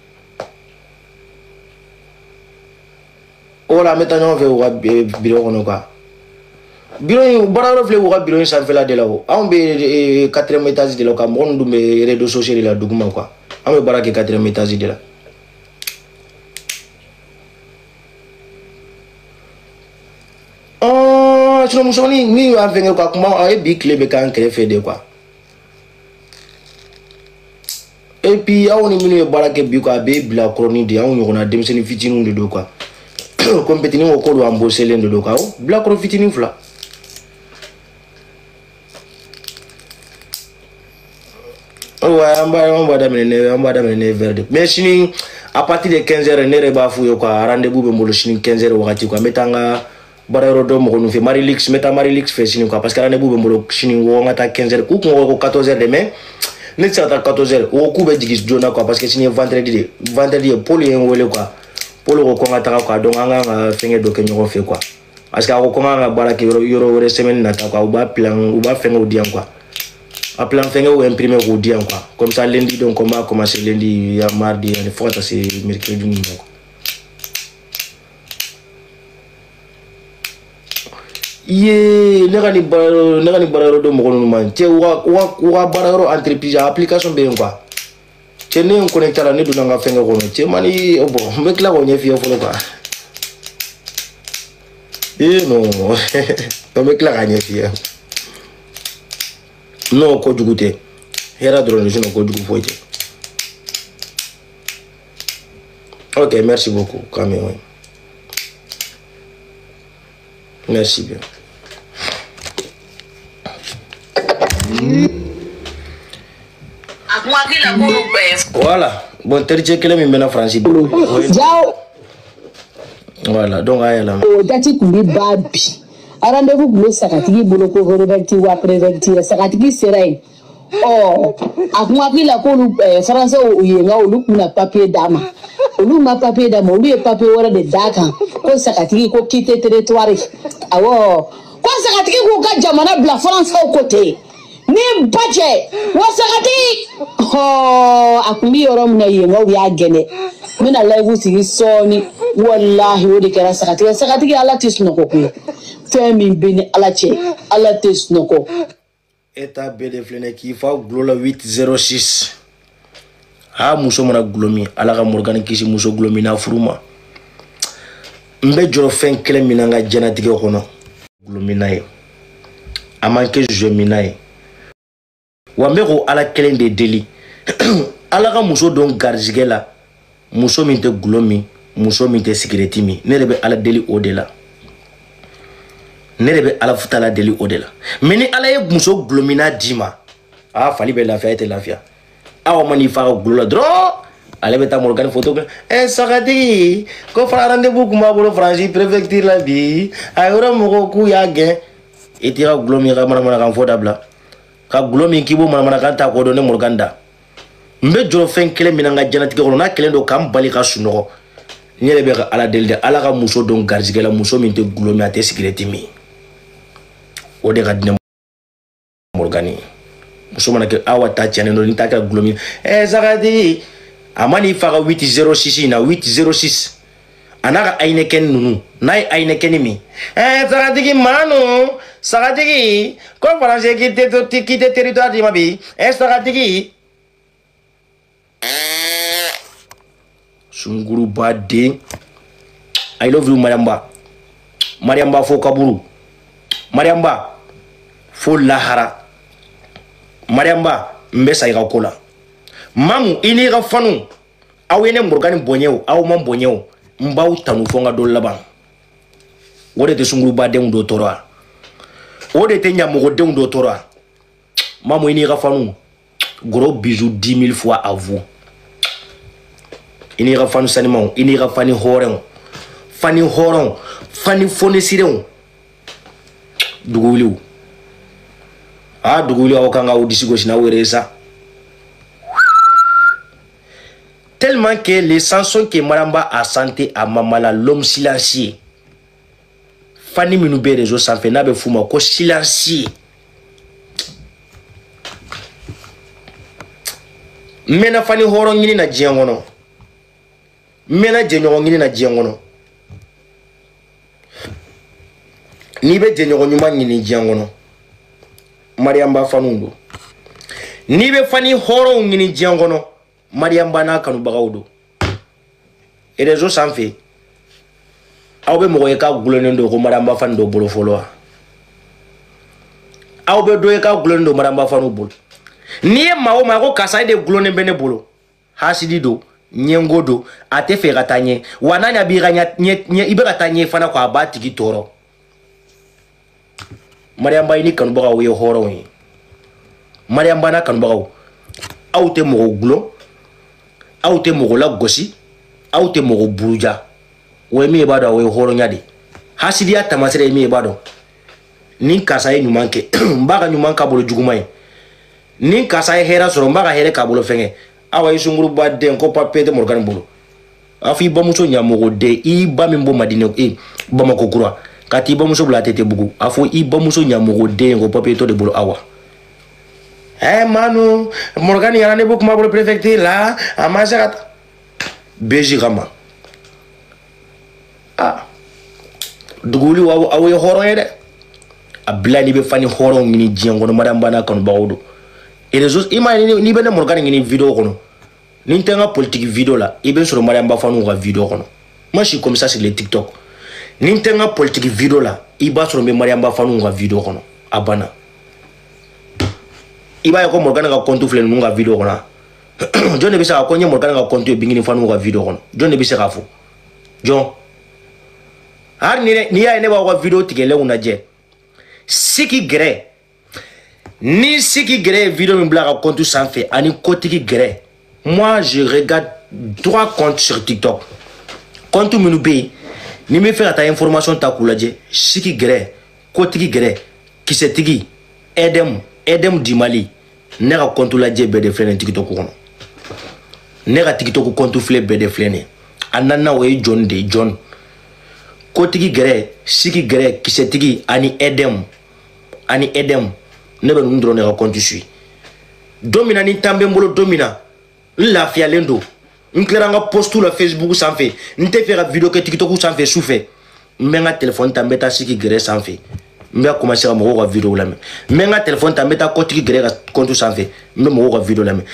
O la an bɛ taa ɲɔgɔn fɛ u ka bureau kɔnɔ quoi. Bureau in baara yɔrɔ filɛ u ka bureau in sanfɛla de la o. Anw bɛ 4e étage de la quoi, mɔgɔ ninnu dun bɛ rez-de-chaussée de la duguma quoi. Anw bɛ baara kɛ 4e étage de la. Sinon musomanin min y'an fɛngɛ quoi, kuma a ye bi tile bɛ k'an kɛrɛfɛ de quoi. Et puis aw ni minnu ye baara kɛ bi quoi, a bɛ bila kɔrɔnin de, anw ɲɔgɔnna denmisɛnnin fitininw de don quoi. Comme petinin ko ko don an boselen de don quoi, bila kɔrɔ fitinin fila. Ouais, an b'a daminɛ 9h de. Mais sini À partir de 15h ne yɛrɛ b'a f'u ye quoi, rendez-vous bɛ n bolo sini 15h wagati quoi. N bɛ taa n ka baarayɔrɔ dɔ mɔgɔ ninnu fɛ, Marilix, n bɛ taa Marilix fɛ sini quoi, parce que rendez-vous bɛ n bolo sini ko n ka taa 15h. K'u kun ko 14h de, mais ne tɛ se ka taa 14h, o ko k'u bɛ jigin joona quoi, parce que sini ye vendredi de, vendredi ye. Paul ye n wele quoi, Paul ko ko n ka taga quoi, donc an kan ka fɛnkɛ dɔ kɛ ɲɔgɔn fɛ quoi, parce que a ko ko n kan ka baara kɛ yɔrɔ wɛrɛ semaine nata quoi. U b'a plan, u b'a fɛnkɛw di yan quoi, a plan fɛnkɛw imprimer k'u di yan quoi, comme ça lundi, donc on va commencer lundi ya mardi ani fo ka taa se mercredi ninnu ma quoi. Ye ne ka nin baara, ne ka nin baara yɔrɔ dɔ mɔgɔ ninnu ma cɛ, u ka baara yɔrɔ entreprise a application bɛ yen quoi. Cɛ, ne ye n connecté la, ne donna n ka fɛnkɛ kɔnɔ, cɛ mani bon, n bɛ tila k'o ɲɛf'i ye fɔlɔ quoi. Eh non, n bɛ tila k'a ɲɛf'i ye. Non, kojugu tɛ, hɛrɛ dɔrɔn de, sinon kojugu foyi tɛ. Ok, merci beaucoup quand même, oui. Merci bien. A kun hakili la k'olu bɛɛ. Voilà, bon, tericɛ kelen min bɛ na Faransi. Jaw. Voilà, donc a yɛlɛma. O date kun bɛ ban bi, rendez-vous kun bɛ sagatigi bolo ko préfecture wa préfecture. Sagatigi sera yen, ɔ a kun hakili la k'olu faransɛw yen nka olu kun na papier d'a ma, olu ma papier d'a ma, olu ye papier wɛrɛ de d'a kan ko sagatigi ko quitter territoire. Awɔ, ko sagatigi k'u ka jamana bila, faransɛw ko ten ni ba cɛ wa sagatigi hɔɔ a kun bɛ yɔrɔ min na yen nka u y'a gɛnɛ. N bɛna live sigi sɔɔni. Walahi, o de kɛra sagatigi. Sagatigi, ala tɛ sunɔgɔ koyi, fɛn min bɛ ni ala cɛ, ala tɛ sunɔgɔ. E ta bɛɛ de filɛ nin ye k'i fa gulo la 806. A muso mana gulo min, ala ka Morgane kisi muso gulo min na furu ma. N bɛ jɔrɔ fɛn kelen min na n ka diɲɛlatigɛ kɔnɔ, gulo min na ye, a man kɛ jeu min na ye wa, n bɛ k'o ala kelen de deli, ala ka muso don garijɛgɛ la, muso min tɛ gulo min, muso min tɛ sigirɛti min. Ne de bɛ ala deli o de la, ne de bɛ ala futala deli o de la. Mais ni ala ye muso gulomina d'i ma, aa fali bɛ lafiya, e tɛ lafiya. Aw ma n'i fa ka gulo la dɔrɔn, ale bɛ taa Morgane photo kɛ. Ɛ sagatigi ko fara rendez-vous kun b'a bolo Faransi préfecture la bi, a yɔrɔ mɔgɔw k'u y'a gɛn. I t'i ka gulo min, ka manamanakan fɔ dabila, ka gulo min k'i b'o manamanakan ta k'o dɔn. Ne Morgane da, n bɛ jɔrɔ fɛn kelen min na n ka diɲɛlatigɛ kɔnɔ, n'a kelen don k'an bali ka sunɔgɔ, n yɛrɛ bɛ ka ala deli dɛ, ala ka muso don garijɛgɛ la, muso min tɛ gulo min, a tɛ sigirɛti min, o de ka di ne Morgane ye. Muso mana kɛ awa ta tiɲɛnen don, ni ta kɛra gulo min, ɛ sagatigi a ma n'i fa ka 806 in na, 806 a n'a ka Heineken ninnu, n'a ye Heineken min, ɛ sagatigi manu, sagatigi ko faransi k'i tɛ territoire d'i ma bi, ɛ sagatigi sunguruba den. I love you Mariamba, Mariamba fo kaburu, Mariamba fo lahara, Mariamba n bɛ sa i ka ko la. Mamu, i n'i ka fanu, aw ye ne Morgane bonya o, aw ma bonya o, n b'aw tanu fo n ka don laban. O de tɛ sungurubadenw dɔ tɔɔrɔ wa, o de tɛ ɲamɔgɔdenw dɔ tɔɔrɔ wa. Mamu, i n'i ka fanu, gros bisous 10 000 fois à vous. I n'i ka fanu sanimanw, i n'i ka fani hɔrɔnw, fani hɔrɔnw, fani fonisirenw, duguwuliw, a duguwuliw, aw kan k'aw disi gosi n'aw yɛrɛ ye sa, tellement que les chansons que Maramba a chanté à Mamala, l'homme silencieux, fani minnu bɛ réseau sanfɛ n'a bɛ f'u ma ko silencieux, n mɛnna fani hɔrɔn ɲini na diɲɛ kɔnɔ, n mɛnna jɛɲɔgɔn ɲini na diɲɛ kɔnɔ. N'i bɛ jɛɲɔgɔn ɲuman ɲini diɲɛ kɔnɔ, Mariamba faniw don. N'i bɛ fani hɔrɔnw ɲini diɲɛ kɔnɔ, Mariamba n'a kanubagaw don. Réseau sanfɛ, aw bɛ mɔgɔ ye k'a gulonnen don ko Mariamba fani dɔ bolo fɔlɔ wa? Aw bɛ dɔ ye k'a gulonnen don Mariamba faniw bolo? N'i ye maa o maa ko karisa e de gulonnen bɛ ne bolo, hasidi don, ɲɛngo don, a tɛ fɛ ka taa ɲɛ wa. N'a ɲɛ b'i ka ɲɛ i bɛ ka taa ɲɛ fana kɔ, a b'a tigi tɔɔrɔ. Mariamba, i ni kanubagaw ye hɔrɔnw ye. Mariamba n'a kanubagaw, aw tɛ mɔgɔ gulon, aw tɛ mɔgɔ lagosi. Aw tɛ mɔgɔ buruja. O ye min ye b'a dɔn, o ye hɔrɔnya de. Hasidiya taamasere ye min ye b'a dɔn. Ni karisa ye ɲuman kɛ, n b'a ka ɲuman k'a bolo juguman ye. Ni karisa ye hɛrɛ sɔrɔ, n b'a ka hɛrɛ k'a bolo fɛngɛ. Awa ye sunguruba den ko papiye tɛ Morgan bolo. A fɔ i bamuso ɲamɔgɔ den, i ba min bɔ Madinɛ, e Bamako kura, ka t'i bamuso bila ATT bugu. A fɔ i bamuso ɲamɔgɔ den ko papiye t'o de bolo awa. Eh Manu, Morgan yɛrɛ ne b'o kuma bolo préfecture la, a ma se ka BG kama. Ah, duguli aw ye hɔrɔn ye dɛ. A bila n'i bɛ fani hɔrɔn ɲini diɲɛ kɔnɔ, madame Bana kanubagaw don. Réseau i ma ye, n'i bɛ ne Morgan ɲini vidéo kɔnɔ, ni n tɛ n ka politique vidéo la, i bɛ sɔrɔ Mariam Ba Fanu ka vidéo kɔnɔ. Moi je suis comme ça sur les TikTok. Ni n tɛ n ka politique vidéo la, i b'a sɔrɔ n bɛ Mariam Ba Fanu ka vidéo kɔnɔ. A banna. I b'a ye ko Morgan ka compte filɛ ninnu ka vidéo kɔnɔ. Jɔn de bɛ se k'a ko n ye Morgan ka compte ye Bingini Fanu ka vidéo kɔnɔ? Jɔn de bɛ se k'a fɔ? Jɔn? Hali n'i y'a ye ne b'aw ka vidéo tigɛlenw lajɛ, Siki Gɛrɛ, ni Siki Gɛrɛ ye vidéo min bila a ka compte sanfɛ ani Kotigi Gɛrɛ, moi je regarde trois comptes sur TikTok. Compte minnu bɛ yen ni n bɛ fɛ ka taa information ta k'u lajɛ, Siki Gɛrɛ, Kotigi Gɛrɛ, Kisɛtigi, Edem, Edem du Mali, ne ka compte lajɛ bɛɛ de filɛ nin TikTok kɔnɔ. Ne ka TikTok compte filɛ bɛɛ de filɛ nin ye. A naaninan o ye John de ye, John. Kotigi Gɛrɛ, Siki Gɛrɛ, Kisɛtigi ani Edem, ani Edem, ne bɛ ninnu dɔrɔn de ka compte suit. Don min na ni temps bɛ n bolo, don min na n lafiyalen don, n tilara n ka poste la Facebook sanfɛ, n tɛ fɛ ka vidéo kɛ TikTok sanfɛ su fɛ, n bɛ n ka téléphone ta, n bɛ taa Siki Gɛrɛ sanfɛ, n bɛ commencer ka mɔgɔw ka vidéo lamɛn. N bɛ n ka téléphone ta, n bɛ taa Kotigi Gɛrɛ ka compte sanfɛ, n bɛ mɔgɔw ka vidéo lamɛn.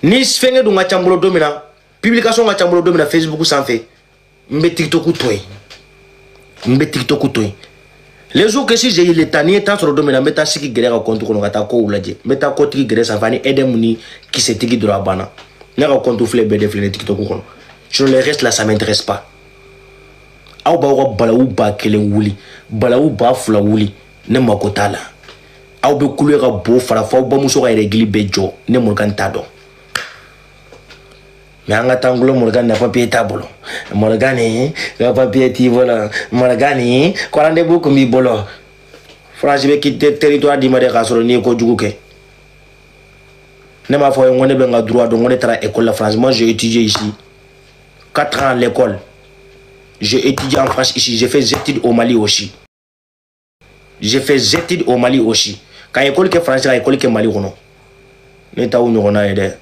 Ni fɛnkɛ dun ka ca n bolo don min na, publication ka ca n bolo don min na Facebook sanfɛ, n bɛ TikTok to yen. N bɛ TikTok to yen. Les jours que si j'ai eu le temps, ni ye temps sɔrɔ don min na, n bɛ taa Siki Gɛrɛ ka compte kɔnɔ ka taa kow lajɛ. N bɛ taa Kotigi Gɛrɛ sanfɛ ani Edem ni Kisɛtigi dɔrɔn, a banna. Ne ka compte filɛ bɛɛ de filɛ nin TikTok kɔnɔ. Sinon le reste là, ça m'intéresse pas. Aw b'aw ka balawu 1000 wuli, balawu 2000 wuli, ne mako t'a la. Aw bɛ kule ka bo fara f'aw bamuso ka yɛrɛgili bɛɛ jɔ, ne Morgan t'a dɔn. Mais an ka taa n gulo Morgan na papier t'a bolo. Morgan ka papier t'i bolo. Morgan ko rendez-vous kun b'i bolo. France bɛ quitter territoire d'i ma dɛ k'a sɔrɔ n'i ye kojugu kɛ. Ne m'a fɔ ye n ko ne bɛ n ka droit dɔn, n ko ne taara école la France. Moi j'ai étudié ici 4 ans à l'école. J'ai étudié en France ici, j'ai fait des études au Mali aussi. J'ai fait des études au Mali aussi. Ka école kɛ France, ka école kɛ Mali kɔnɔ. Ne t'aw ɲɔgɔnna ye dɛ.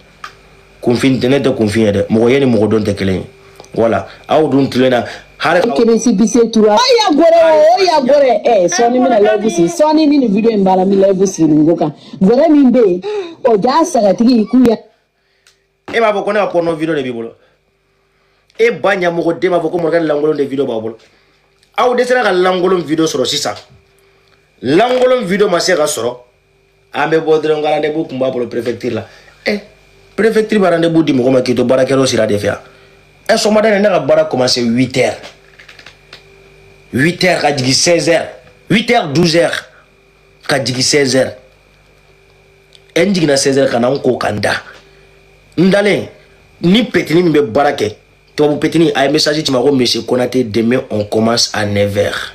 Kunfin tɛ, ne tɛ kunfin ye dɛ. Mɔgɔ ye ni mɔgɔ dɔn tɛ kelen ye. Voilà. Aw dun tilen na. Hali Kérésibise tura. O ya gore o ya gore. Eh sɔɔni bɛna live sigi. Sɔɔni ni nin video in banna, n bɛ live sigi nin ko kan. Gore min bɛ yen, o ja sagatigi k'u ya. E b'a fɔ ko ne ka porno video de b'i bolo. E ba ɲɛmɔgɔ den b'a fɔ ko Morgan lankolon de video b'a bolo. Aw dɛsɛra ka lankolon video sɔrɔ sisan. Lankolon video ma se ka sɔrɔ. An bɛ bɔ dɔrɔn ko rendez-vous kun b'a bolo préfecture la. Eh, préfecture b'a rendez-vous di mɔgɔ ma k'i to baarakɛyɔrɔ sira de fɛ yan. Eh, sɔgɔmada in ne ka baara commencé 8 heures. 8 heures ka jigin 16 heures. 8 heures 12 heures ka jigin 16 heures. Eh, n jiginna 16 heures ka na n ko ka n da. N dalen ni petini min bɛ baara kɛ, tubabu petini a ye message ci ma ko monsieur Konaté, demain on commence à 9 heures.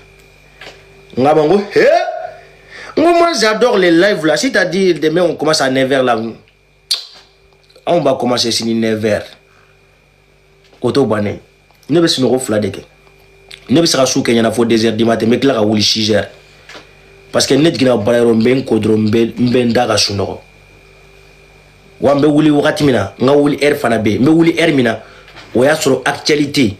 N k'a ma n ko he, n ko moi j'adore les lives là. Si t'as dit demain on commence à 9 heures là, anw b'a commencer sini 9 heures. O t'o bannen. Ne bɛ sunɔgɔ fila de kɛ. Ne bɛ se ka su kɛ ɲɛna fo 2 heures du matin, n bɛ tila ka wuli 6 heures. Parce que ne jiginna baara yɔrɔ, n bɛ n ko dɔrɔn, n bɛ n da ka sunɔgɔ. Wa n bɛ wuli wagati min na, n ka wuli heure fana bɛ yen. N bɛ wuli heure min na, o y'a sɔrɔ actualité,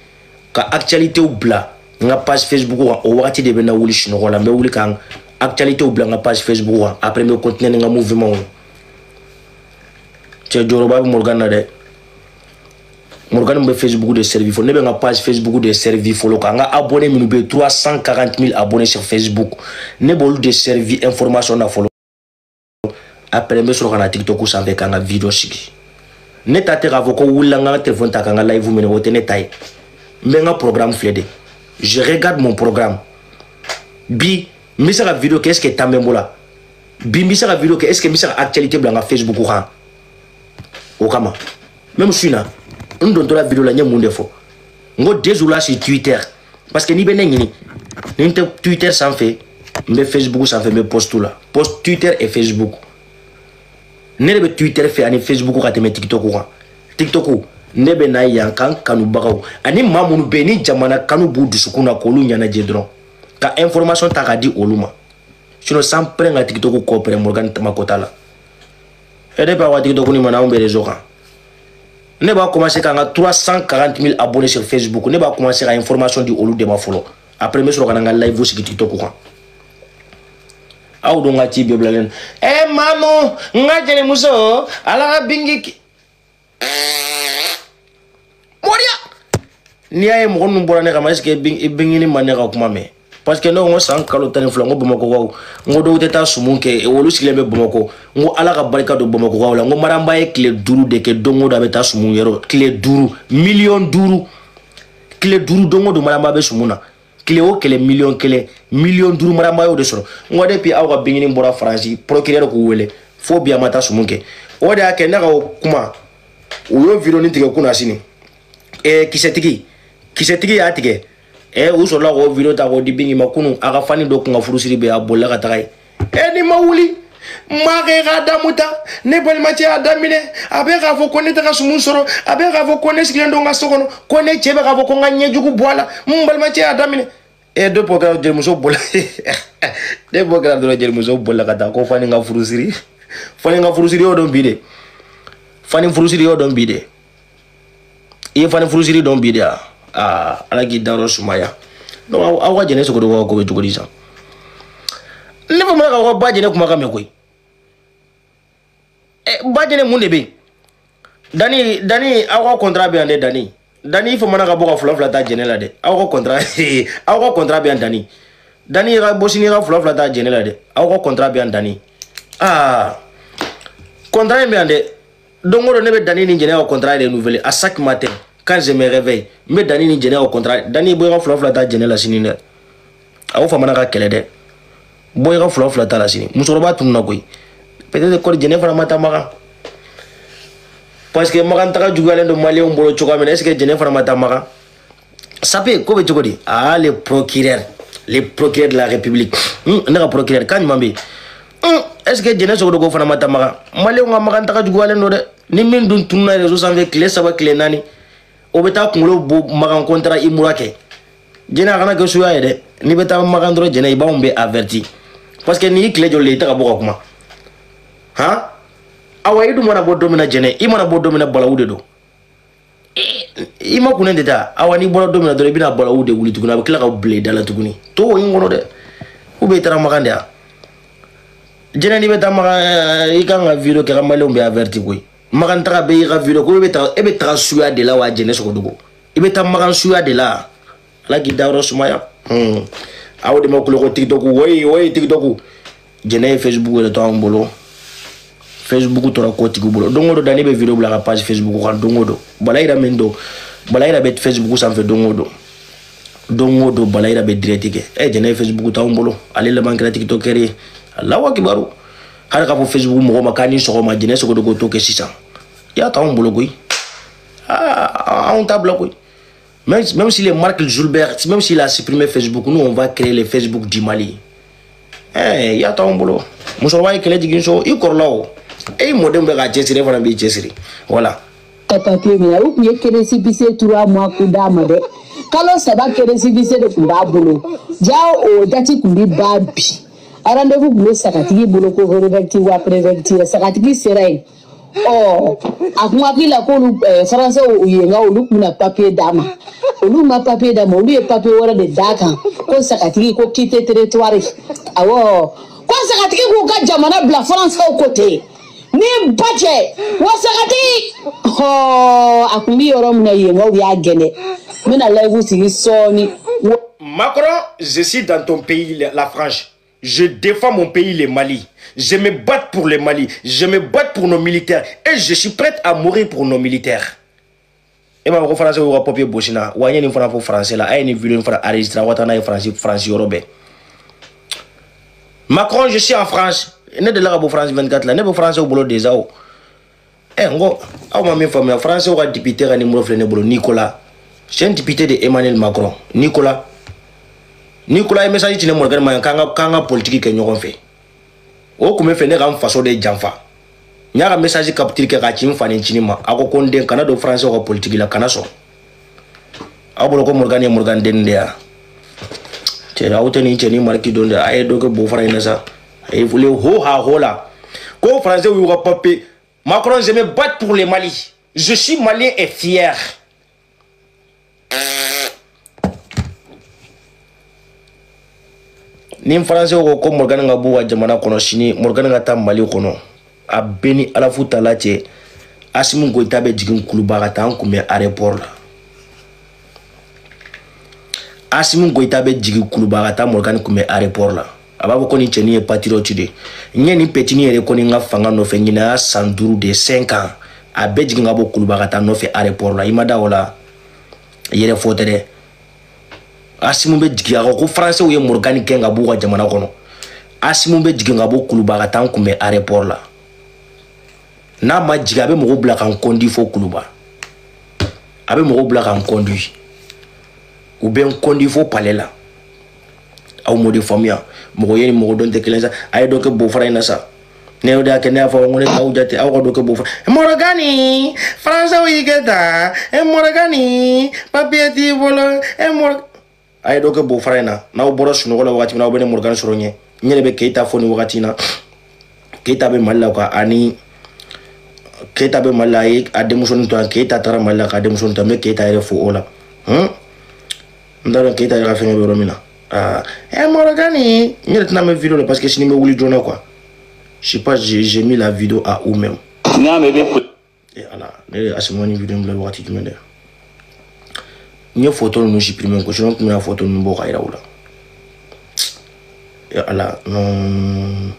ka actualitéw bila n ka page Facebook kan, o wagati de bɛ na wuli sunɔgɔ la. N bɛ wuli ka actualitéw bila n ka page Facebook kan, après n bɛ continuer ni n ka mouvement ye. Cɛ jɔyɔrɔba bɛ Morgan na dɛ. Morgan bɛ Facebook de servi fɔlɔ. Ne bɛ n ka page Facebook de servi fɔlɔ kan. N ka abonné minnu bɛ yen, 340 000 abonnés sur Facebook, ne b'olu de servi information na fɔlɔ. Après n bɛ sɔrɔ ka na TikTok sanfɛ ka n ka video sigi. Ne ta tɛ k'a fɔ ko wulila n ka téléphone ta ka n ka live minɛ, o tɛ ne ta ye. N bɛ n ka programme filɛ de. Je regarde mon programme. Bi n bɛ se ka video kɛ, est ce que temps bɛ n bolo? Bi n bɛ se ka video kɛ, est ce que n bɛ se ka actualité bila n ka Facebook kan? O kama même su in na, n dontɔla video la, n ye mun de fɔ? N ko désolé sur Twitter parce que n'i bɛ ne ɲini, ni n tɛ Twitter sanfɛ, n bɛ Facebook sanfɛ, n bɛ post la, post Twitter et Facebook. Ne de bɛ Twitter fɛ ani Facebook ka tɛmɛ TikTok kan. TikTok, ne bɛ na yan k'an kanubagaw ani maa minnu bɛ yen ni jamana kanu b'u dusukun na, k'olu ɲɛnajɛ dɔrɔn, ka information ta k'a di olu ma. Sinon sans prendre ka TikTok kɔ pɛrɛn Morgan Makota la. E depuis aw ka TikTok ni mana, anw bɛ réseau kan. Ne b'a commencer k'an ka 340 000 abonnés sur Facebook, ne b'a commencer ka information di olu de ma fɔlɔ. Après, n bɛ sɔrɔ ka na n ka live sigi TikTok kan. Aw dun ka ci bɛɛ bilalen don. Ɛ mamu, n ka jelimuso, ala ka bingi moriya. N'i y'a ye mɔgɔ ninnu bɔra ne kama, est ce que bingini ma ne ka kuma mɛn? Parce que ne ko n ko san kalo 12, n ko bamakɔkaw, n ko dɔw tɛ taa sumun kɛ, olu sigilen bɛ Bamakɔ. N ko ala ka barika don bamakɔkaw la. N ko Maramba ye tile 5 de kɛ, don o don a bɛ taa sumun yɔrɔ, tile 5, miliyɔn 5, tile 5, don o don Maramba bɛ sumun na, tile o tile miliyɔn 1, miliyɔn 5, Maramba y'o de sɔrɔ. N ko depuis aw ka bingini bɔra Faransi, procureur k'u wele, fo bi a ma taa sumun kɛ. O de y'a kɛ ne ka o kuma, u y'o vidéo ni tigɛ kunna sini. Kisɛtigi y'a tigɛ. U sɔrɔla k'o vidéo ta k'o di Bingi ma kunun. A ka fani dɔ kun ka furusiri bɛ, a bolila ka taga yen. Ni ma wuli maa kɛ k'a damu ta, ne balimacɛ y'a daminɛ, a bɛ k'a fɔ ko ne tɛ ka sumun sɔrɔ, a bɛ k'a fɔ ko ne sigilen don n ka so kɔnɔ, ko ne cɛ bɛ k'a fɔ ko n ka ɲɛjugu bɔ a la, n balimacɛ y'a daminɛ. Dɔ bɔ kɛra, jelimuso bolila. Ne bɔ kɛra dɔrɔn, jelimuso bolila ka taa ko fani ka furusiri, fani ka furusiri y'o dɔn bi de, fani furusiri y'o dɔn bi de. I ye fani furusiri dɔn bi de wa? Aa, ala k'i dayɔrɔ sumaya. Donc aw ka jɛnɛ sogo ko bɛ cogo di sisan? Ne fa mana k'aw ka ba jɛnɛ kumakan mɛn koyi. Ba jɛnɛ, mun de bɛ yen? Dani, Dani, aw ka contrat bɛ yan dɛ. Dani, Dani, i fa mana ka bɔ ka fila fila ta jɛnɛ la dɛ. Aw ka contrat, aw ka contrat bɛ yan. Dani, Dani, i ka bɔ sini, i ka fila fila ta jɛnɛ la dɛ. Aw ka contrat bɛ yan, Dani. Aa, contrat in bɛ yan dɛ. Don o don ne bɛ Dani ni jɛnɛ ka contrat renouveler à chaque matin quand je me réveille. N bɛ Dani ni jɛnɛ ka contrat. Dani, bɔ i ka fila fila ta jɛnɛ la sini dɛ. Aw fa mana ka kɛlɛ dɛ. Bɔ i ka fila fila ta la sini. Musokɔrɔba tununna koyi. Peut-être kɔri jɛnɛ fana ma taa Makan, parce que Makan taga juguyalen don maliyɛnw bolo cogoya min na. Est ce que jɛnɛ fana ma taa Makan? Sape ko bɛ cogo di? Ah, le procureur, le procureur de la République, ne ka procureur kan ɲuman bɛ yen. Est ce que jɛnɛ sogodogo fana ma taa Makan? Maliyɛnw ka Makan taga juguyalen don dɛ. Ni min dun tununa réseau sanfɛ tile 3, tile 4, o bɛ taa kunkolo bɔ Makan contrat i mura kɛ. Jɛnɛ, a kana kɛ suya ye dɛ. N'i bɛ taa Makan dɔrɔn, jɛnɛ, i b'anw bɛ averti, parce que n'i y'i tile joli la, i tɛ ka bɔ ka kuma han. Awa, i dun mana bɔ don min na, jɛnɛ, i mana bɔ don min na, balawu de don. I ma kunnen de taa. Awa, n'i bɔra don min na dɔrɔn, i bɛna balawu de wuli tuguni, a bɛ tila ka bila i da la tuguni. To o in kɔnɔ dɛ. Ou bien i taara Makan de ya? Jɛnɛ, n'i bɛ taa Makan, i kan ka vidéo kɛ ka maliyɛnw bɛ averti koyi. Makan taga bɛ i ka vidéo ko e bɛ taga, e bɛ taga suya de la wa? Jɛnɛ sogodogo, i bɛ taa Makan suya de la. Ala k'i dayɔrɔ sumaya. Aw de ma kulo ko TikTok, woyi woyi TikTok. Jɛnɛ ye Facebook yɛrɛ to anw bolo, Facebook tora kotigiw bolo. Don o don, Dani bɛ vidéo bila ka page Facebook kan don o don. Balayira min don, Balayira bɛ Facebook sanfɛ don o don, don o don Balayira bɛ direct kɛ. Jɛnɛ ye Facebook t'anw bolo, ale laban kɛra tiktokɛri ye. Alahu akibaru. Hali k'a fɔ Facebook mɔgɔ ma k'a ni sɔgɔma, jɛnɛ sogodogo t'o kɛ sisan. I y'a t'anw bolo koyi. Aa, anw t'a bila koyi. Même si les Mark Zuckerberg, même s'il a supprimé Facebook, nous on va créer le Facebook du Mali. I y'a t'anw bolo. Musokɔrɔba ye kɛlɛ jigin so, i kɔrɔla o. E mɔdenw bɛ k'a cɛsiri, e fana b'i cɛsiri. Voilà. Ka papiye minɛ, u tun ye récépissé 3 mois k'u d'a ma dɛ. Kalo 3 récépissé de tun b'a bolo. Ja o date tun bɛ ban bi. Rendez-vous tun bɛ sagatigi bolo ko préfecture wa préfecture. Sagatigi sera yen, ɔ a kun hakili la k'olu faransɛw yenka, olu tun bɛna papiye d'a ma. Olu ma papiye d'a ma, olu ye papiye wɛrɛ de d'a kan ko sagatigi ko quitter territoire. Awɔ, ko sagatigi k'u ka jamana bila, faransɛw ko ten. Ni ba cɛ wa sagatigi hɔɔ, a kun bɛ yɔrɔ min na, yenkaw y'a gɛn dɛ. N bɛna live sigi sɔɔni. Macron, je suis dans ton pays, la France. Je défends mon pays, le Mali. Je me bats pour le Mali. Je me bats pour nos militaires. Et je suis prête à mourir pour nos militaires. E m'a fɔ ko français y'u ka papier gosi na wa? N ye nin fana fɔ français la. A ye nin vidéo in fana enregistré, wa taa n'a ye France, France yɔrɔ bɛɛ. Macron, je suis en France. Ne delila ka bɔ France 24 la. Ne bɛ français bolo déjà o. N ko aw ma min faamuya, français ka député ka numéro filɛ ne bolo, Nicolas. C'est un député de Emmanuel Macron, Nicolas. Nicolas ye message ci ne Morgan ma k'an ka politique kɛ ɲɔgɔn fɛ. O kun bɛ fɛ ne ka n faso de janfa. N y'a ka message capture kɛ k'a ci n fa ni ncinin ma. A ko ko n den kana don français ka politique la, kana sɔn. Aw bolo ko Morgan ye Morgan den de ya. Cɛ aw tɛ nin cɛ ni mariki don dɛ, a ye dɔ kɛ bo fara in na sa. A ye le ho ha ho la. Ko français y'u ka papier. Macron, je me bats pour le Mali. Je suis malien et fier. Ni français ko ko Morgan ka b'u ka jamana kɔnɔ sini, Morgan ka taa Mali kɔnɔ, a bɛɛ ni Alafu tala cɛ, Assimi Goïta bɛ jigin Kuluba ka taa an kunbɛn aéroport la. Assimi Goïta bɛ jigin Kuluba ka taa Morgan kunbɛn aéroport la. A b'a fɔ ko nin cɛnin ye patriote de ye. N ye nin petini yɛrɛ kɔni n ka fanga nɔfɛ ɲinan y'a san 5 de 5 ans. A bɛ jigin ka bɔ Kuluba ka taa nɔfɛ aéroport la. I ma da o la, yɛrɛ fɔ tɛ dɛ. Assimi bɛ jigin a ko français ye Morgan gɛn ka b'u ka jamana kɔnɔ. Assimi bɛ jigin ka bɔ Kuluba ka taa n kunbɛn aéroport la. N'a ma jigin a bɛ mɔgɔw bila ka n conduit fo Kuluba. A bɛ mɔgɔw bila ka n conduit. U bɛ n conduit fo palais la. Aw m'o de faamuya. Mɔgɔ ye ni mɔgɔ dɔn tɛ kelen sa. A ye dɔ kɛ bo fara in na sa. Ne y'o de y'a kɛ ne y'a fɔ ko ne t'aw jate aw ka dɔ kɛ bo fara. Morgani, français y'i kɛ tan. Morgani, papier t'i bolo. Morgan. A ye dɔ kɛ bo fara in na. N'aw bɔra sunɔgɔ la wagati min na, aw bɛ ne Morgan sɔrɔ ɲɛ. N yɛrɛ bɛ Keita fɔ nin wagati in na. Keita bɛ Mali la quoi, ani Keita bɛ Mali la, a ye a denmusonin to yan. Keita taara Mali la k'a denmusonin to yan. N bɛ Keita yɛrɛ fo o la. N t'a dɔn Keita yɛrɛ ka fɛngɛ bɛ yɔrɔ min na. Morgani, n yɛrɛ tɛna mɛn vidéo la parce que sini n bɛ wuli joona quoi. Je sais pas, j'ai mis la vidéo à où même. Eh ala, ne yɛrɛ Assimi ni vidéo in bila wagati jumɛn dɛ. N ye photo ninnu supprimer ko sinon n tun bɛna photo ninnu bɔ ka yira u la. Eh ala, non.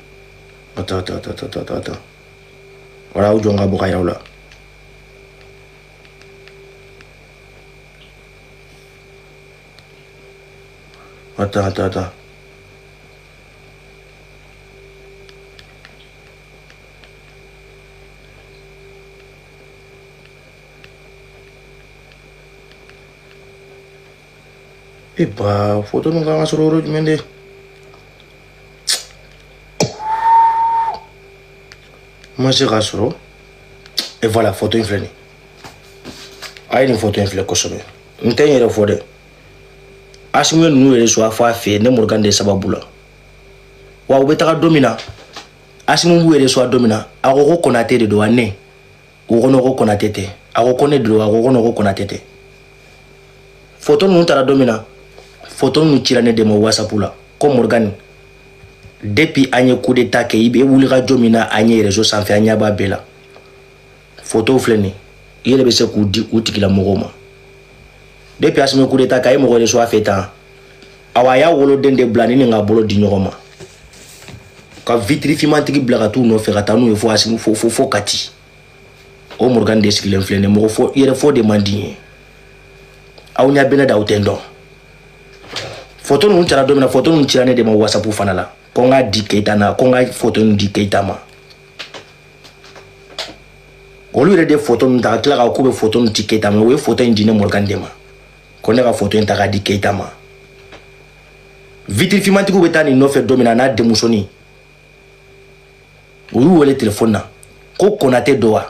Attends, attends, attends, attends, attends. Voilà, aw jɔ n ka bɔ ka yira u la. Attends, attends, attends. Eh bah, photo ninnu kan ka sɔrɔ yɔrɔ jumɛn de? Ma se k'a sɔrɔ. Et voilà, photo in filɛ nin ye. A ye nin photo in filɛ kosɛbɛ. N tɛ n yɛrɛ fɔ dɛ. Assimi ye ninnu yɛrɛ sɔrɔ a fɔ a fɛ yen, ne Morgan de sababu la. Wa u bɛ taga don min na, Assimi b'u yɛrɛ sɔrɔ don min na, a ko ko Konate de don wa ne? U ko ko Konate tɛ. A ko ko ne de don wa? A ko ko non, ko Konate tɛ. Photo ninnu taara don min na, photo ninnu cira ne de ma WhatsApp la. Ko Morgan, depuis an ye coup d'état kɛ, i bɛ wuli ka jɔ min na an ye réseau sanfɛ, an ɲɛ b'a bɛɛ la. Photo filɛ nin ye, i yɛrɛ bɛ se k'u di u tigilamɔgɔw ma. Depuis Assimi coup d'état kɛ, a ye mɔgɔ de sɔrɔ a fɛ tan. Awa a y'a woloden de bila ni nin ka bolo di ɲɔgɔn ma. Ka vitre fimantigi bila ka t'u nɔfɛ ka taa n'u ye fo Assimi fo fo fo Kati. O Morgan de sigilen filɛ nin ye, mɔgɔ fɔ yɛrɛ fɔ de man di n ye. Aw ɲɛ bɛ ne da, aw tɛ n dɔn. Photo ninnu cira don min na, photo ninnu cira ne de ma WhatsApp fana la. Ko n k'a di Keita na, ko n ka photo ninnu di Keita ma. Olu yɛrɛ de photo ninnu ta ka tila k'a k'u bɛ photo ninnu di Keita ma. U ye photo in di ne Morgan de ma. Ko ne ka photo in ta k'a di Keita ma. Vitre fimantigiw bɛ taa nin nɔfɛ don min na, a n'a denmusonin. U y'u wele téléphone na. Ko Konate don wa?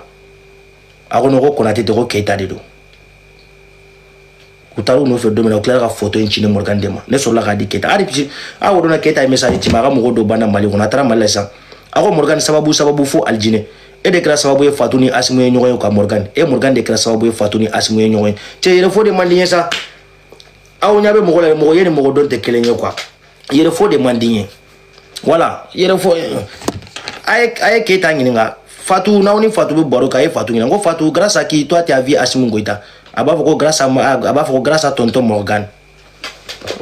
A ko non, ko Konate tɛ, ko Keita de don. U taara u nɔfɛ don min na, u tilara ka photo in ci ne Morgan de ma. Ne sɔrɔla k'a di Keita. Hali bi, a o don na Keita ye message ci ma, a ka mɔgɔw dɔ banna Mali kɔnɔ. A taara Mali la sisan. A ko Morgan sababu sababu fo Alijinɛ. E de kɛra sababu ye Fatou ni Assimi ye ɲɔgɔn ye ka Morgan. E Morgan de kɛra sababu ye Fatou ni Assimi ye ɲɔgɔn ye. Cɛ yɛrɛ fɔ de man di n ye sa. Aw ɲɛ bɛ mɔgɔ la, mɔgɔ ye ni mɔgɔ dɔn tɛ kelen ye quoi. Yɛrɛ fɔ de man di n ye. Voilà, yɛrɛ fɔ. A ye Keita ɲininka. Fatou, n'aw ni Fatou bɛ baro kɛ, a ye Fatou ɲininka. Ko Fatou, grâce à qui toi tu as vu Assimi Goïta? A b'a fɔ ko grâce à ma, a b'a fɔ ko grâce à tonton Morgan.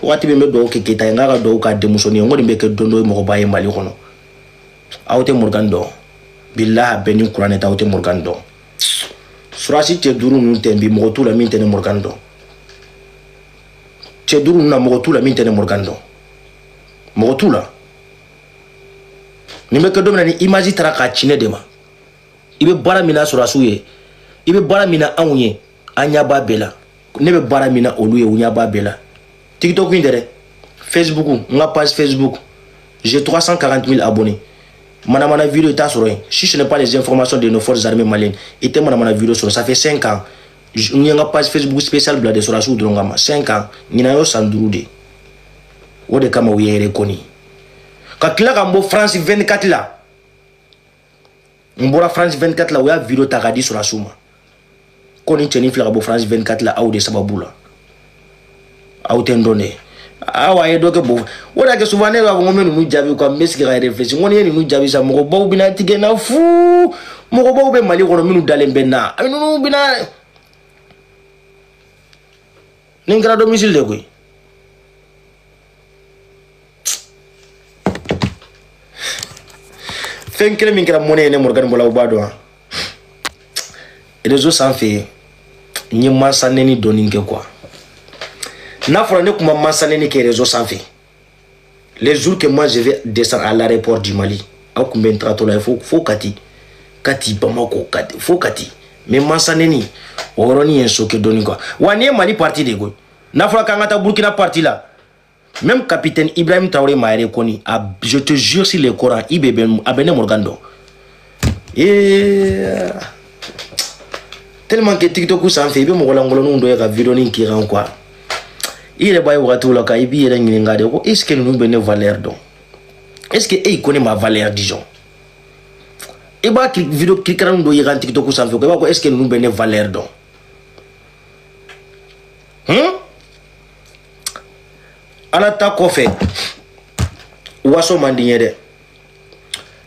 Waati min bɛ dugawu kɛ Keita ye, n k'a ka dugawu k'a denmusonin ye. N ko nin bɛ kɛ don dɔ ye mɔgɔba ye Mali kɔnɔ. Aw tɛ Morgan dɔn. Bilahi, a bɛɛ ni kuranɛ tɛ, aw tɛ Morgan dɔn. Surasi cɛ 5 ninnu tɛ bi, mɔgɔ t'u la min tɛ ne Morgan dɔn. Cɛ 5 ninnu na, mɔgɔ t'u la min tɛ ne Morgan dɔn. Mɔgɔ t'u la. Nin bɛ kɛ don min na, ni image taara k'a ci ne de ma. I bɛ baara min na surasiw ye, i bɛ baara min na anw ye, an ɲɛ b'a bɛɛ la. Ne bɛ baara min na olu ye u ɲɛ b'a bɛɛ la. TikTok in tɛ dɛ. Facebook, n ka page Facebook, j'ai 340 000 abonnés. Manamana vidéo t'a sɔrɔ yen. Si ce n'est pas les informations de nos forces armées maliennes, i tɛ manamana vidéo sɔrɔ. Ça fait 5 ans. N ye n ka page Facebook spéciale bila de sɔrɔdasiw dɔrɔn kama. 5 ans. Ɲinan y'o san 5 de. O de kama u ye reconnu. Ka tila ka n bɔ France 24 la. N bɔra France 24 la, u y'a vidéo ta k'a di sɔrɔdasiw ma. Ko nin cɛnin filɛ ka bɔ France 24 la aw de sababu la. Aw tɛ n dɔn dɛ. Awa a ye dɔ kɛ bo. O de y'a kɛ souvent ne b'a fɔ n ko n bɛ ninnu jaabi quoi, n bɛ sigi ka réfléchir. N ko ni ye ninnu jaabi sisan mɔgɔbaw bɛna tigɛ n na fu. Mɔgɔbaw bɛ Mali kɔnɔ minnu dalen bɛ n na. Ninnu bɛna nin kɛra domicile de koyi. Fɛn kelen min kɛra mɔnɛ ye ne Morgan bɔla, o b'a dɔn wa? Réseau sanfɛ n ye mansa nɛni dɔɔni kɛ quoi. N'a fɔra ne kun ma mansa nɛni kɛ réseau sanfɛ, les jours que moi je vais descendre à l'aéroport du Mali, aw kun bɛ n tagatɔ la fo Kati, Kati Bamako, Kati fo Kati. Mais mansa nɛni o yɔrɔnin ye n soke dɔɔni quoi. Wa nin ye Mali parti de ye koyi. N'a fɔra k'an ka taa Burkina parti la, même capitaine Ibrahim Traoré m'a reconnu. Je te jure sur le Coran, IB a bɛ ne Morgan dɔn. Tellement que TikTok sanfɛ i bɛ mɔgɔ lankolonninw dɔ ye ka vidéo k'i kan quoi. I yɛrɛ b'a ye wagatiw la ka i b'i yɛrɛ ɲininka de ko est ce que ninnu bɛ ne valeur dɔn? Est ce que e connaît ma valeur disons? I b'a vidéo kirikaranin dɔ ye kan TikTok sanfɛ ko i b'a fɔ est ce que ninnu bɛ ne valeur dɔn? Ala ta kɔfɛ waso man di n ye dɛ.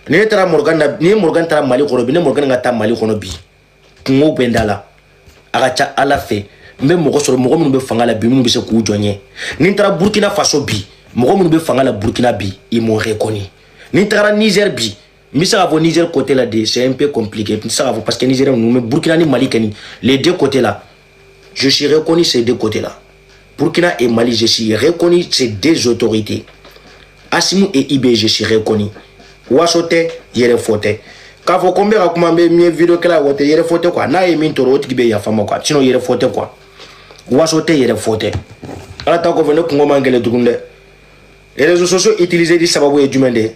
Ni ne taara Morgan na, ni Morgan taara Mali kɔnɔ bi, ne Morgan ka taa Mali kɔnɔ bi, kungo bɛ n da la. A ka ca Ala fɛ n bɛ mɔgɔ sɔrɔ, mɔgɔ minnu bɛ fanga la bi, minnu bɛ se k'u jɔ n ɲɛ. Ni n taara Burkina Faso bi, mɔgɔ minnu bɛ fanga la Burkina bi, ils m'ont reconnu. Ni n tagara Niger bi, n bɛ se k'a fɔ Niger côté la de, c'est un peu compliqué. N tɛ se k'a fɔ parce que Niger ninnu, mais Burkina ni Mali kɔni, les deux côtés là, je suis reconnu ces deux côtés là. Burkina et Mali, je suis reconnu ces deux autorités. Assimi et IB, je suis reconnu. Waso tɛ, yɛrɛ fɔ tɛ. K'a fɔ ko n bɛ ka kuma, n bɛ min ye vidéo kɛla o tɛ, yɛrɛ fɔ tɛ quoi. N'a ye min tɔɔrɔ o tigi bɛ yafa n ma quoi. Sinon yɛrɛ fɔ tɛ quoi. Waso tɛ, yɛrɛ fɔ tɛ. Ala ta kɔfɛ ne kungo man gɛlɛn tuguni dɛ. Réseaux sociaux utiliser di sababu ye jumɛn de ye?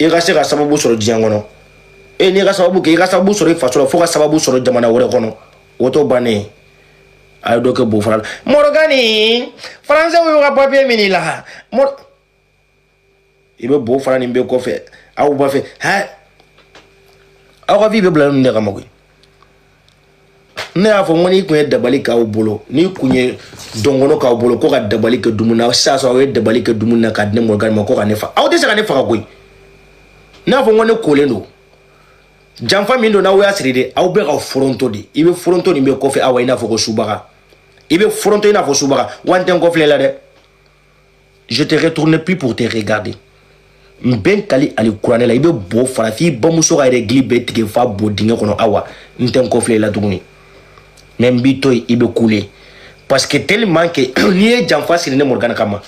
I ka se ka sababu sɔrɔ diɲɛ kɔnɔ. E n'i ka sababu kɛ, i ka sababu sɔrɔ i faso la fo ka sababu sɔrɔ jamana wɛrɛ kɔnɔ. O t'o bannen ye. A ye dɔ kɛ bo fara la. Morgani, français y'u ka papier minɛ i la. I bɛ bo fara nin bɛɛ kɔfɛ. Aw b'a fɛ, ha? Aw ka vie bɛ bila ninnu de kama koyi. Ne y'a fɔ n ko n'i kun ye dabali k'aw bolo, n'i kun ye dɔnkɔnɔ k'aw bolo ko ka dabali kɛ dumuni na, sisan sɔrɔ aw ye dabali kɛ dumuni na k'a di ne Morgan ma ko ka ne fa. Aw tɛ se ka ne faga koyi. Ne y'a fɔ n ko ne kolen don. Janfa min don n'aw y'a siri de, aw bɛ ka foronto de. I bɛ foronto nin bɛ kɔfɛ aw i n'a fɔ ko subaga. I bɛ foronto i n'a fɔ subaga. Wa n tɛ n kɔfilɛ la dɛ. Je te retourne plus pour te regarder. N bɛ n kali ali kuranɛ la, i bɛ bo fara f'i bamuso ka règle bɛɛ tigɛ f'a bo dingɛ kɔnɔ awa. N tɛ n kɔfilɛ la tuguni. Mais n b'i to yen, i bɛ kule. Parce que tellement que n'i ye janfa siri ne Morgan kama,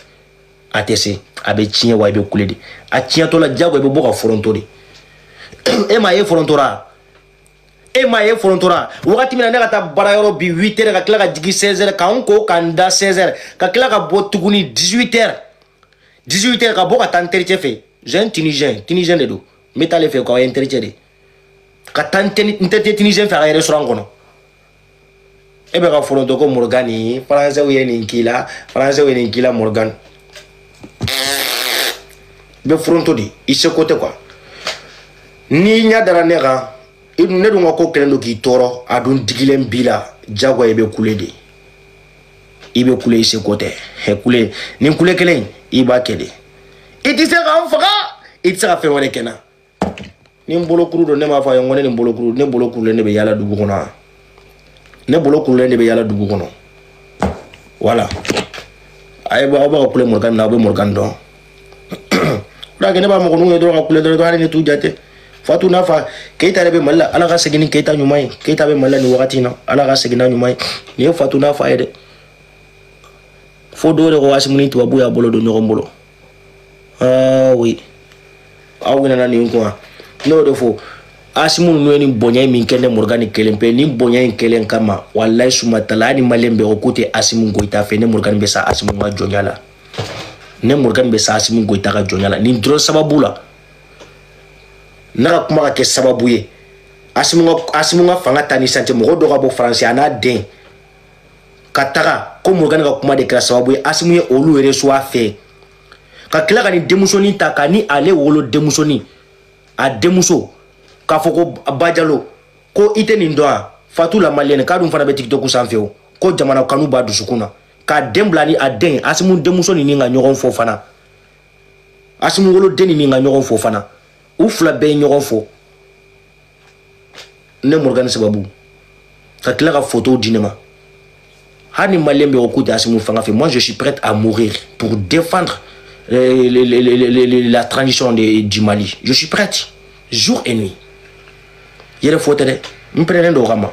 a tɛ se, a bɛ tiɲɛ wa i bɛ kule de. A tiɲɛtɔ la diyagoya i bɛ bɔ ka foronto de. E m'a ye forontora, e m'a ye forontora wagati min na ne ka taa baarayɔrɔ bi 8 heures ka tila ka jigin 16 heures, k'an ko k'an da 16 heures, ka tila ka bɔ tuguni 18 heures, 18 heures ka bɔ ka taa n tericɛ fɛ. J'ai un Tunisien, Tunisien de don, n bɛ taa ale fɛ quoi, o ye n tericɛ de. Ka taa n tericɛ Tunisien fɛ a ka restaurant kɔnɔ. E bɛ ka foronto ko Morgani, français ye nin k'i la, français ye nin k'i la Morgan. I bɛ foronto de, i seko tɛ quoi. N'i ɲɛ dara ne kan, ne dun ka ko kɛlen don k'i tɔɔrɔ, a dun digilen b'i la, diyagoya i bɛ kule de. I bɛ kule i seko tɛ. Kule, nin kule kelen i b'a kɛ de. I tɛ se k'an faga, i tɛ se ka fɛn wɛrɛ kɛ n na. Ni n bolo kuru don, ne m'a fɔ a ye n ko ne ni bolo kuru, ne bolo kurulen de bɛ yaala dugu kɔnɔ. Ne bolo kurulen de bɛ yaala dugu kɔnɔ. Voilà. A ye aw bɛ ka kule Morgan na, aw bɛ Morgan dɔn. O de y'a kɛ ne b'a mɔgɔninw ye dɔrɔn ka kule dɔrɔn, hali ne t'u jate. Fatou n'a fa Keita yɛrɛ bɛ Mali la, Ala ka segin ni Keita ɲuman ye. Keita bɛ Mali la nin wagati in na, Ala ka segin n'a ɲuman ye. Nin ye Fatou n'a fa ye dɛ. Fo dɔw de ko Assimi ni tubabu y'a bolo don ɲɔgɔn bolo. Ah oui. Aw nana nin kun wa? Ne y'o de fɔ. Asimu ninnu ye nin bonya min kɛ ne Morgan kelen pe nin bonya in kelen kama walayi sumatala hali maliyɛn bɛɛ ko k'u tɛ Asimu Goyita fɛ ne Morgan bɛ sa Asimu ka jɔnya la ne Morgan bɛ sa Asimu Goyita ka jɔnya la nin dɔrɔn sababu la ne ka kuma ka kɛ sababu ye Asimu ka fanga ta ni sisan cɛ mɔgɔ dɔ ka bɔ Faransi a n'a den ka taga ko Morgan ka kuma de kɛra sababu ye Asimu ye olu reçoit fɛ ka tila ka nin denmusonin ta ka ni ale wolo denmusonin a denmuso k'a fɔ ko Bajalo ko i tɛ nin dɔn wa Fatou la malienne k'a dun fana bɛ TikTok sanfɛ o ko jamana kanu b'a dusukun na k'a den bila ni a den Asimu denmuso ni ka ɲɔgɔn fɔ fana Asimu woloden ni ka ɲɔgɔn fɔ fana u fila bɛɛ ye ɲɔgɔn fɔ ne Morgan sababu ka tila ka photo di ne ma hali ni maliyɛn bɛ ko k'u tɛ Asimu fanga fɛ moi je suis prête à mourir pour défendre la transition du Mali. Je suis prête jour et nuit. Yɛrɛ fɔ tɛ dɛ n pɛrɛnnen don o kama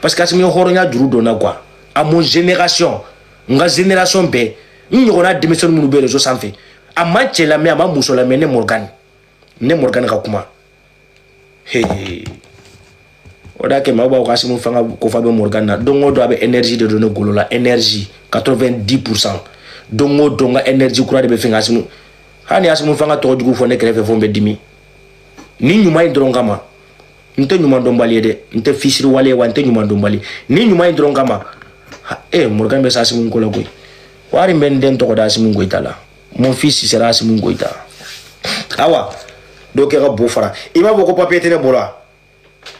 parce que Asimu ye hɔrɔnya juru donna quoi à mon génération n ka génération bɛɛ n ɲɔgɔnna denmisɛnnin minnu bɛ réseau sanfɛ a ma cɛ lamɛn a ma muso lamɛn ne Morgan ka kuma he o da kɛ maaw b'a fɔ ko Asimu fanga ko fa bɛ Morgan na don o don a bɛ énergie de don ne golo la énergie 90% don o don n ka énergie kura de bɛ fɛn ka Asimu hali ni Asimu fanga tɔgɔ jugu fɔ ne kɛrɛfɛ fo n bɛ dimi ni ɲuman in dɔrɔn kama n tɛ ɲuman dɔnbali ye dɛ n tɛ fisiriwale ye wa n tɛ ɲuman dɔnbali ni ɲuman in dɔrɔn kama Morgan bɛ sa Asimu ko la koyi wari bɛ n den tɔgɔ da Asimu Goyita la mon fils sera Asimu Goyita awa dɔw kɛ ka bo fara i b'a fɔ ko papier tɛ ne bolo wa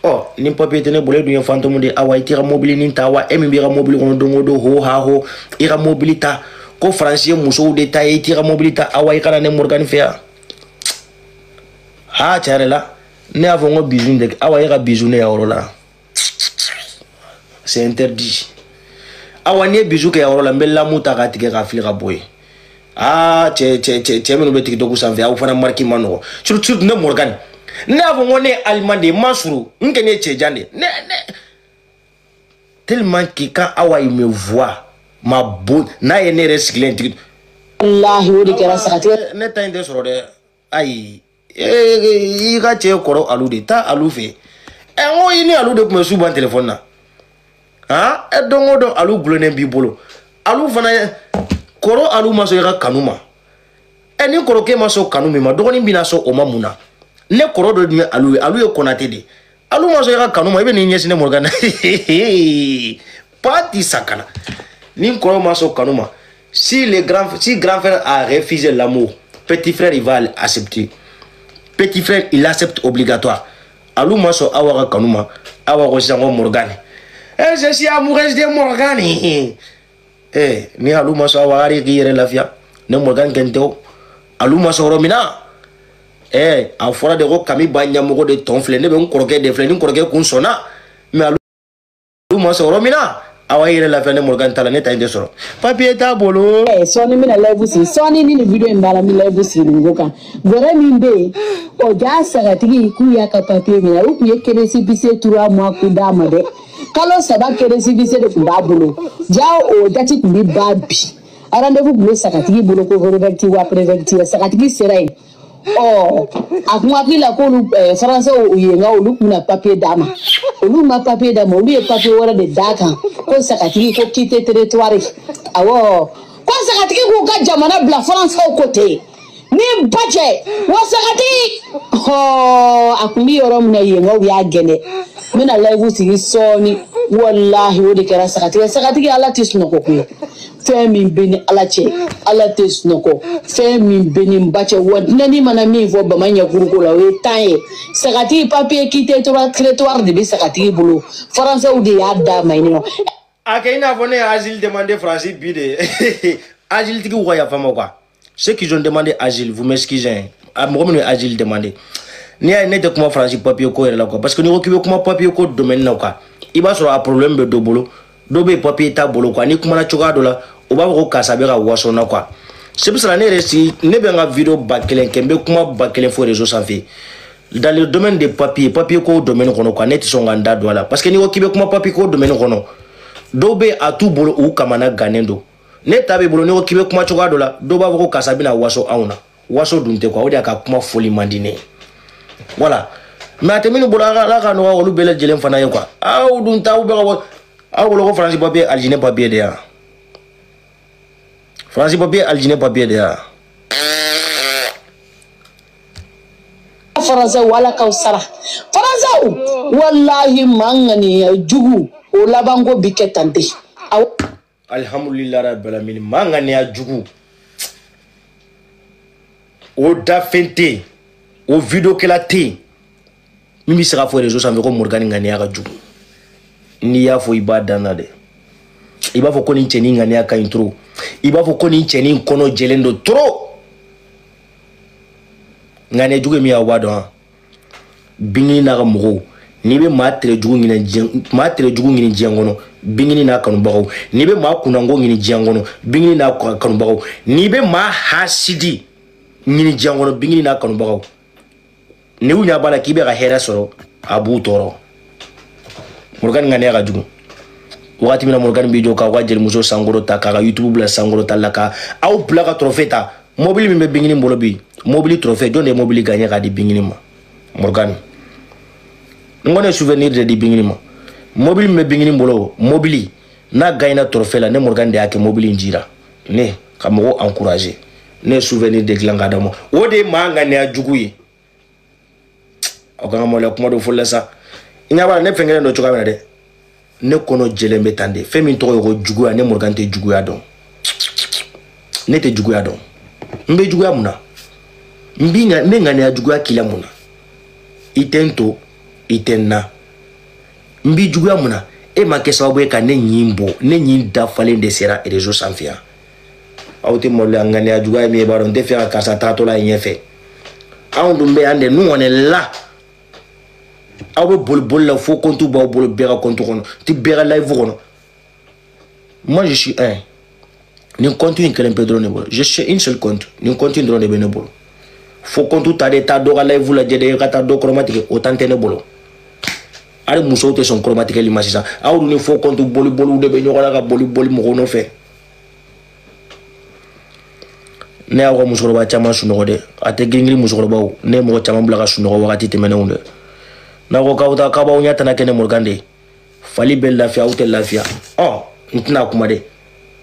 ɔ ni papier tɛ ne bolo e dun ye fantôme de ye awa i t'i ka mobili nin ta wa e min b'i ka mobili kɔnɔ don o don ho ha ho i ka mobili ta ko Faransi ye musow de ta ye i t'i ka mobili ta awa i kana ne Morgan fɛ yan ha tiɲɛ yɛrɛ la ne y'a fɔ n ko bisou de awa e ka bisou ne yɔrɔ la c'est interdit awa n'i ye bisou kɛ yɔrɔ la n bɛ lamu ta k'a tigɛ k'a fili ka bɔ yen aa cɛ cɛ cɛ cɛ minnu bɛ TikTok sanfɛ aw fana mariki ma nɔgɔ surtout ne Morgan ne y'a fɔ n ko ne ye aliment de ye n ma surun n kɛ ne ye cɛjan de ye ne tellement que quand awa il me voit ma bo n'a ye ne yɛrɛ sigilen tigi Walahi o de kɛra sagatigɛ ne ta in tɛ sɔrɔ dɛ ayi i ka cɛ kɔrɔ alu de taa alu fɛ ɛ n ko i ni alu de tun bɛ su ban téléphone na han ɛ don o don alu gulonnen b'i bolo alu fana kɔrɔ alu ma sɔn i ka kanu ma ɛ ni kɔrɔkɛ ma sɔn kanu min ma dɔgɔnin bɛna sɔn o ma mun na ne kɔrɔ dɔ dun ye alu ye alu ye Konate de alu ma sɔn i ka kanu ma i bɛ n'i ɲɛsin ne Morgan na pati sakana ni kɔrɔ ma sɔn kanu ma si le grand si grand frère a refusé l'amour petit frère il va accepter petit frère il accepte obligatoire alu ma sɔn awa ka kanu ma awa ko sisan ko Morgan eh je suis amoureuse de Morgan eh ni alu ma sɔn awa hari k'i yɛrɛ lafiya ne Morgan kɛn tɛ o alu ma sɔn yɔrɔ min na eh a fɔra de ko kami ba ɲɛmɔgɔ de tɔn filɛ ne bɛ n kɔrɔkɛ de filɛ ni n kɔrɔkɛ kun sɔnna mais alu ma sɔn yɔrɔ min na awa i yɛrɛ lafiya ne Morgan ta la ne ta in tɛ sɔrɔ papier t'a bolo. Sɔɔni n bɛna live sigi sɔɔni ni nin video in banna n bɛ live sigi nin ko kan gɛrɛ min bɛ yen o ja sagatigi k'u y'a ka papier minɛ u tun ye récépissé 3 mois k'u d'a ma dɛ kalo 3 récépissé de tun b'a bolo ja o date tun bɛ ban bi rendez-vous tun bɛ sagatigi bolo ko préfecture wa préfecture sagatigi sera yen ɔ a kun hakili la k'olu faransɛw u ye nka olu tun bɛna papier d'a ma olu ma papier d'a ma olu ye papier wɛrɛ de d'a kan ko sagatigi ko quitter territoire awɔ ko sagatigi k'u ka jamana bila faransɛw ko ten ni ba cɛ wa sagatigi hɔɔ a kun bɛ yɔrɔ min na yen nka u y'a gɛn dɛ n bɛna live sigi sɔɔni walahi o de kɛra sagatigi sagatigi ala tɛ sunɔgɔ koyi fɛn min bɛ ni ala cɛ ala tɛ sunɔgɔ fɛn min bɛ ni ba cɛ wa dunanni mana min fɔ bama ɲɛkuruko la o ye tan ye sagatigi papier quitter territoire de bɛ sagatigi bolo faransɛw de y'a d'a ma yen nɔ. A kɛ i n'a fɔ ne ye asile demandé Faransi bi de asile tigiw ka yafa ma quoi ceux qui ont demandé asile vous m'excusez a mɔgɔ minnu ye asile demandé n'i y'a ye ne tɛ kuma Faransi papier ko yɛrɛ la quoi parce que n'i ko k'i bɛ kuma papier ko domaine na quoi i b'a sɔrɔ a problème bɛ dɔ bolo dɔ bɛ yen papier t'a bolo quoi n'i kumana cogoya dɔ la u b'a fɔ ko karisa bɛ ka waso n na quoi c'est pour cela ne yɛrɛ si ne bɛ n ka vidéo 1000 kɛ n bɛ kuma 1000 fɔ réseau sanfɛ dans le domaine des papiers papier ko domaine kɔnɔ quoi ne tɛ sɔn ka n da don a la parce que n'i ko k'i bɛ kuma papier ko domaine kɔnɔ dɔw bɛ a t'u bolo u kamana gannen don ne ta b'i bolo n'i ko k'i bɛ kuma cogoya dɔ la dɔw b'a fɔ ko karisa bɛna waso anw na waso dun tɛ quoi o de y'a ka kuma fɔli man di ne ye voilà. Mais a tɛ minnu bolo ala ka nɔgɔya olu bɛɛ lajɛlen fana ye quoi. Aw dun t'aw bɛ ka bɔ aw bolo ko Faransi papier alijinɛ papier de ya. Faransi papier alijinɛ papier de ya. Français wala k'aw sara. Français wallahi maa ŋaniya jugu o labanko bi kɛ tan de. Alhamdulillah rabbil alamin maa ŋaniya jugu o dafɛn tɛ yen, o vidéo kɛla tɛ yen min bɛ se k'a fɔ réseau sanfɛ ko Morgan ŋaniya ka jugu. N'i y'a fɔ i b'a dan na dɛ. I b'a fɔ ko nin cɛnin ŋaniya ka ɲi trop. I b'a fɔ ko nin cɛnin kɔnɔ jɛlen don trop. Ŋaniya jugu ye min ye aw b'a dɔn wa? Bingini n'a ka mɔgɔw, n'i bɛ maa tere jugu ɲini diɲɛ, maa tere jugu ɲini diɲɛ kɔnɔ, bingini n'a kanubagaw. N'i bɛ maa kunnango ɲini diɲɛ kɔnɔ, bingini n'a kanubagaw. N'i bɛ maa hasidi ɲini diɲɛ kɔnɔ, bingini n'a kanubagaw. Ni u ɲɛ b'a la k'i bɛ ka hɛrɛ sɔrɔ, a b'u tɔɔrɔ. Morgan ŋaniya ka jugu. Wagati min na Morgan b'i jɔ k'aw ka jelimuso sankɔrɔ ta, k'a ka YouTube bila sankɔrɔ ta la, ka aw bila ka trophée ta. Mobili min bɛ bingini bolo bi, mobili trophée, jɔn de ye mobili gagné k'a di bingini ma? Morgan. N kɔni ye souvenir de di bingini ma. Mobili min bɛ bingini bolo, mobili n'a gagné trophée la, ne Morgan de y'a kɛ mobili in jira. Ne ka mɔgɔw encourager. Ne ye souvenir de dilan k'a d'a ma. O de ye maa ŋaniya jugu ye. Aw kan ka maloya kuma dɔ fɔli la sa. I ɲɛ b'a la ne fɛn kelen don cogoya min na dɛ. Ne kɔnɔ jɛlen bɛ tan de. Fɛn min tɔgɔ ye ko juguya, ne Morgan tɛ juguya dɔn. Ne tɛ juguya dɔn. N bɛ juguya mun na? N bɛ ŋaniya juguya k'i la mun na? I tɛ n to, i tɛ n na. N b'i juguya mun na? E ma kɛ sababu ye ka ne ɲin bɔ. Ne ɲin dafalen de sera réseau sanfɛ yan. Aw tɛ maloya ŋaniya juguya min ye b'a dɔn n tɛ fɛ ka karisa taatɔ la ɲɛfɛ. Anw dun bɛ yan de, nous on est là. Aw bɛ boli boli la fo compte b'aw bolo bɛɛ ka compte kɔnɔ, ti bɛɛ ka live kɔnɔ. Moi je suis un. Nin compte in kelen pe dɔrɔn de bolo. Je suis une seule compte. Nin compte in dɔrɔn de bɛ ne bolo. Fo compte ta de taa dɔ ka live lajɛ de ka taa dɔ kɔrɔmatigɛ, o tan tɛ ne bolo. Hali musow tɛ sɔn kɔrɔmatigɛli ma sisan. Aw dun ni fo compte boli boliw de bɛ ɲɔgɔn na ka boli boli mɔgɔw nɔfɛ. Ne y'aw ka musokɔrɔba caman sunɔgɔ dɛ. A tɛ girin girin musokɔrɔbaw. Ne ye mɔgɔ caman bila ka sunɔgɔ wagati tɛmɛnenw dɛ. N'aw ko k'aw ta k'aw b'aw ɲɛ tana kɛ ne Morgan de ye. Fali bɛ lafiya, aw tɛ lafiya. Ɔ n tɛna kuma dɛ.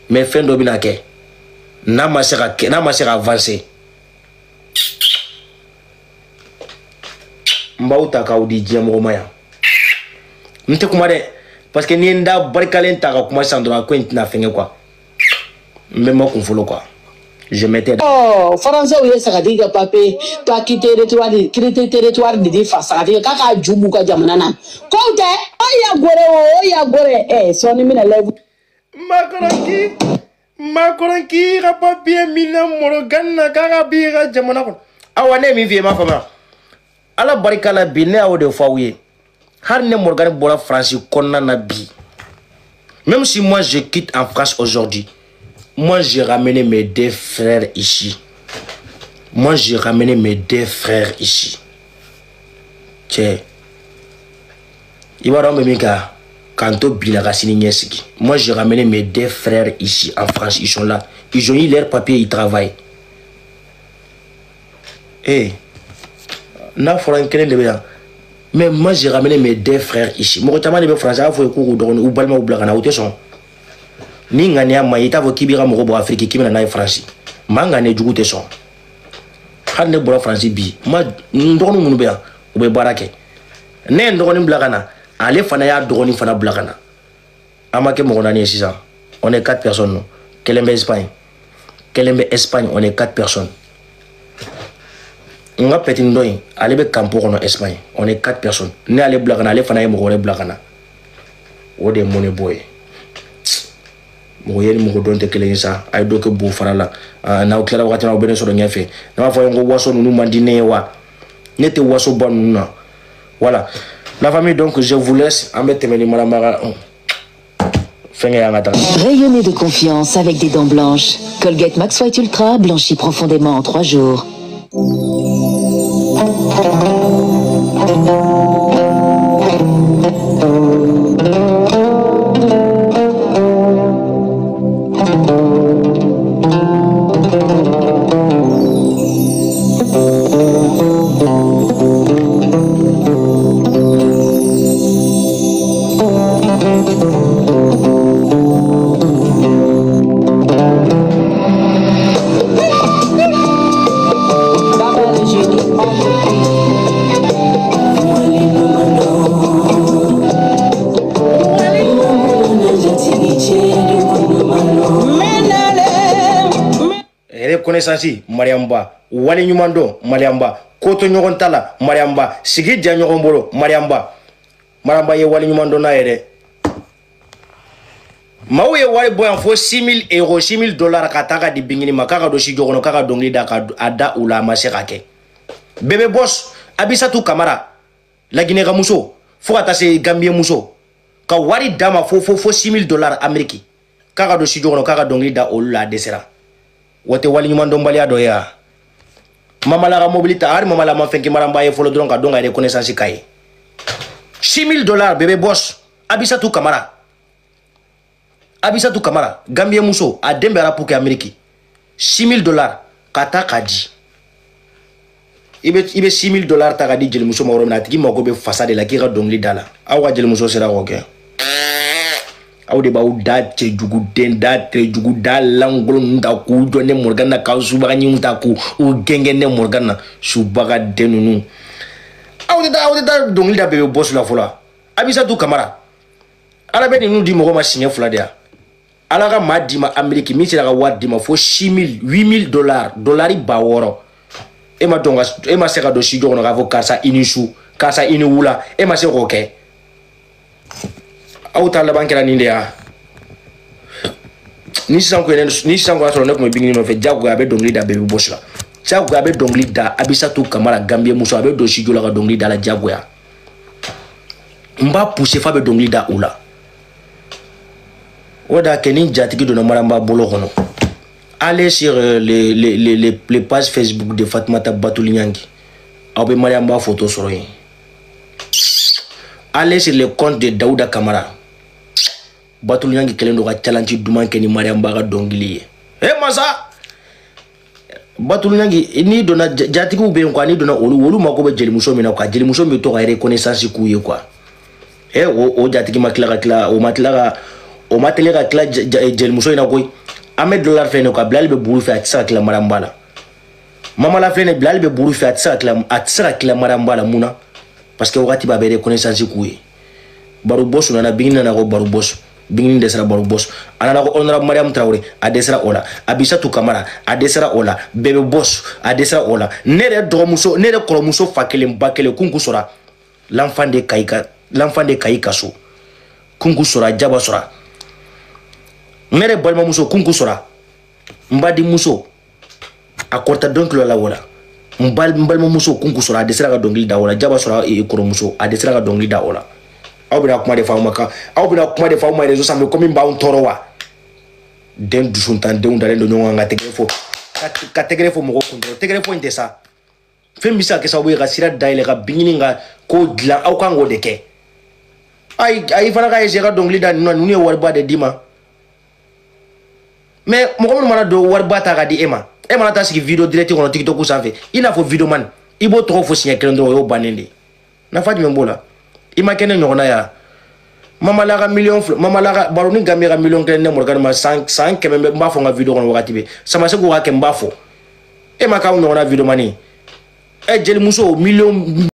Mais fɛn dɔ bɛna kɛ. N'a ma se ka kɛ, n'a ma se ka avancer. N b'aw ta k'aw di diɲɛmɔgɔ ma yan. N tɛ kuma dɛ. Parce que n'i ye n da barikalen ta ka kuma sisan dɔrɔn, a ko in tɛna fɛnkɛ quoi. N bɛ ma kun fɔlɔ quoi. Je mettais. Oh, français ye sagatigi ka papier pa territoire de territoire de di fa sagatigi k'a k'a ju b'u ka jamana na. K'o tɛ, o ya gore o ya gore sɔɔni bɛna live. Macron k'i ka papier minɛ Morgan na k'a ka b'i ka jamana kɔnɔ. Awa ne ye min f'i ye i m'a faamuya. Ala barika la bi ne y'o de fɔ aw ye. Hali ne Morgan bɔra Faransi kɔnɔna na bi. Même si moi je quitte en France aujourd'hui, moi j'ai ramené mes deux frères ici. Moi j'ai ramené mes deux frères ici. Tiens. I b'a dɔn an bɛ min kɛ k'an to bi la ka sini ɲɛsigi. Moi j'ai ramené mes deux frères ici en France, ils sont là. Ils ont eu leur papier, ils travaillent. Eh, n'a fɔra n kelen de bɛ yan. Mais moi j'ai ramené mes deux frères ici. Mɔgɔ caman de bɛ France, a b'a fɔ k'u k'u dɔgɔnin u balimaw bila ka na, u tɛ sɔn. Ni ŋaniya ma ɲi, i t'a fɔ k'i b'i ka mɔgɔ bɔ Afiriki k'i bɛ na n'a ye Faransi. Maa ŋaniya jugu tɛ sɔn. Hali ne bɔra Faransi bi, ma n dɔgɔnin minnu bɛ yan, u bɛ baara kɛ. Ne ye n dɔgɔnin bila ka na, ale fana y'a dɔgɔnin fana bila ka na. An ma kɛ mɔgɔ naani ye sisan. On est 4 personnes non. Kelen bɛ Espagne. Kelen bɛ Espagne, on est 4 personnes. N ka petit dɔ in, ale bɛ campo kɔnɔ Espagne. On est 4 personnes. Ne y'ale bila ka na, ale fana ye mɔgɔ wɛrɛ bila ka na. O de ye mɔnɛ bɔ ye. Mɔgɔ ye ni mɔgɔ dɔn tɛ kelen ye sa. A ye dɔ kɛ bo fara la. N'aw tilara wagati min na, aw bɛ ne sɔrɔ ɲɛfɛ. Ne b'a fɔ n ko waso ninnu man di ne ye wa? Ne tɛ waso ba ninnu na. Voilà. La famille, donc je vous laisse. An bɛ tɛmɛ ni maramaga fɛnkɛ y'an ka taa. Rayonnez de confiance avec des dents blanches. Colgate Max White Ultra blanchit profondément en 3 jours. Reconnaissance Mariam Ba, wale ɲuman dɔn Mariam Ba, ko to ɲɔgɔn ta la Mariam Ba, sigi diya ɲɔgɔn bolo Mariam Ba. Mariam Ba ye wale ɲuman dɔn n'a ye dɛ. Maaw ye wari bɔ yan fo 6000 euros, 6000 dollars ka taa ka di Bingini ma k'a ka don studio kɔnɔ k'a ka dɔnkili da ka a da u la, a ma se ka kɛ. Bébé Boss, Abisatu Kamara, Laginɛ ka muso, fo ka taa se Gambie muso, ka wari d'a ma fo 6000 dollars Amérique k'a ka don studio kɔnɔ k'a ka dɔnkili da olu la, a dɛsɛra. O tɛ wali ɲuman dɔnbaliya dɔ ye wa? Mamala ka mobili ta, hali Mamala ma fɛn kɛ Mariam Ba ye fɔlɔ dɔrɔn ka dɔn ka reconnaissance k'a ye. 6000 dollars Bébé Boss, Abisatu Kamara. Abisatu Kamara, Gambie muso, a den bɛ rap kɛ Amérique. 6000 dollars ka taa k'a di. I bɛ 6000 dollars ta ka di jelimuso ma yɔrɔ min na, a tigi mago bɛ fasa de la k'i ka dɔnkili da la. Aw ka jelimuso sera k'o kɛ. Aw de b'aw da cɛjuguden, da tɛrɛjugu, da lankolon ninnu ta k'u jɔ ne Morgan na, k'aw subaga ɲinw ta k'u gɛngɛn ne Morgan na, subaga den ninnu. Aw tɛ taa dɔnkili da Bébé Boss la fɔlɔ. Abisatu Kamara, Ala bɛ ninnu di mɔgɔ ma siɲɛ fila de ya. Ala ka maa d'i ma Amérique min sera ka wari d'i ma fo 6000, 8000 dollars, dollari 6000. E ma dɔn ka, e ma se ka don studio kɔnɔ k'a fɔ karisa i ni su, karisa i ni wula, e ma se k'o kɛ. Aw ta laban kɛra nin de ya. Ni sisan ko ni sisan ko y'a sɔrɔ ne tun bɛ Bingini nɔfɛ, diyagoya a bɛ dɔnkili da Bébé Boss la. Diyagoya a bɛ dɔnkili da Abisatu Kamara, Gambie muso, a bɛ don studio la ka dɔnkili da la diyagoya. N b'a pousser f'a bɛ dɔnkili da o la. O de y'a kɛ ni jatigi donna Mariam Ba bolo kɔnɔ. Allez sur les pages Facebook de Fatoumata Batouly Niang. Aw bɛ Mariam Ba photo sɔrɔ yen. Allez sur le compte de Daouda Kamara. Batouly Niang kɛlen don ka challenge duman kɛ ni Mariam Ba ka dɔnkili ye. Eh masa! Batouly Niang, n'i donna jatigiw bɛ yen quoi, n'i donna olu mako bɛ jelimuso min na quoi, jelimuso min bɛ to ka reconnaissance k'u ye quoi. Eh o jatigi ma tila ka tila, o ma tila ka, o ma teli ka tila jelimuso in na koyi. An bɛ dollar filɛ nin ye quoi, Bilali bɛ buru fɛ, a tɛ se ka tila Mariam Ba la. Mamala filɛ nin ye, Bilali bɛ buru fɛ, a tɛ se ka tila, a tɛ se ka tila Mariam Ba la. Mun na? Parce que wagati bɛɛ a bɛ reconnaissance k'u ye. Baro Boss nana, Bingini nana ko Baro Boss, Bingini dɛsɛra Baro Boss. A nana ko Honorable Mariam Traoré, a dɛsɛra o la. Abisatu Kamara, a dɛsɛra o la. Bébé Boss, a dɛsɛra o la. Ne yɛrɛ dɔgɔmuso, ne yɛrɛ kɔrɔmuso fa kelen ba kelen, Kunku sɔrɔ, l'enfant de Kayi ka, l'enfant de Kayi Kaso. Kunku sɔrɔ, Jaba sɔrɔ. Ne yɛrɛ balimamuso Kunku sɔrɔ, n badenmuso, a kɔrɔta dɔnkili la o la. N balimamuso Kunku sɔrɔ, a dɛsɛra ka dɔnkili da o la. Jaba sɔrɔ kɔrɔmuso, a dɛsɛra ka dɔnkili da o la. Aw bɛna kuma de fɔ aw ma kan, aw bɛna kuma de fɔ aw ma réseau sanfɛ komi b'anw tɔɔrɔ wa. Den dusuntandenw dalen don ɲɔgɔn kan ka tɛgɛrɛ fɔ, ka tɛgɛrɛ fɔ mɔgɔw kun dɔrɔn. Tɛgɛrɛ fɔ in tɛ sa. Fɛn bɛ se ka kɛ sababu ye ka sira dayɛlɛ ka Bingini ka ko dilan, aw kan k'o de kɛ. Ayi fana ka essayer ka dɔnkili da ninnu na, ninnu ye wariba de d'i ma. Mais mɔgɔ minnu mana don wariba ta ka di e ma, e mana taa sigi vidéo direct kɔnɔ TikTok sanfɛ, i n'a fɔ vidéoman, i b'o tɔgɔ fɔ siɲɛ kelen dɔrɔn, o y'o bannen de ye. Nafa jumɛn b'o la? I ma kɛ ne ɲɔgɔnna ya. Mamala ka miliyɔn fila, Mamala ka baro ni Gambie ka miliyɔn kelen ne Morgan ma san 100 bɛ, n b'a fɔ n ka vidéo kɔnɔ wagati bɛɛ. Samaseko ka kɛ n b'a fɔ. E ma k'aw ɲɔgɔnna vidéoman ye. Ɛ jelimuso miliyɔn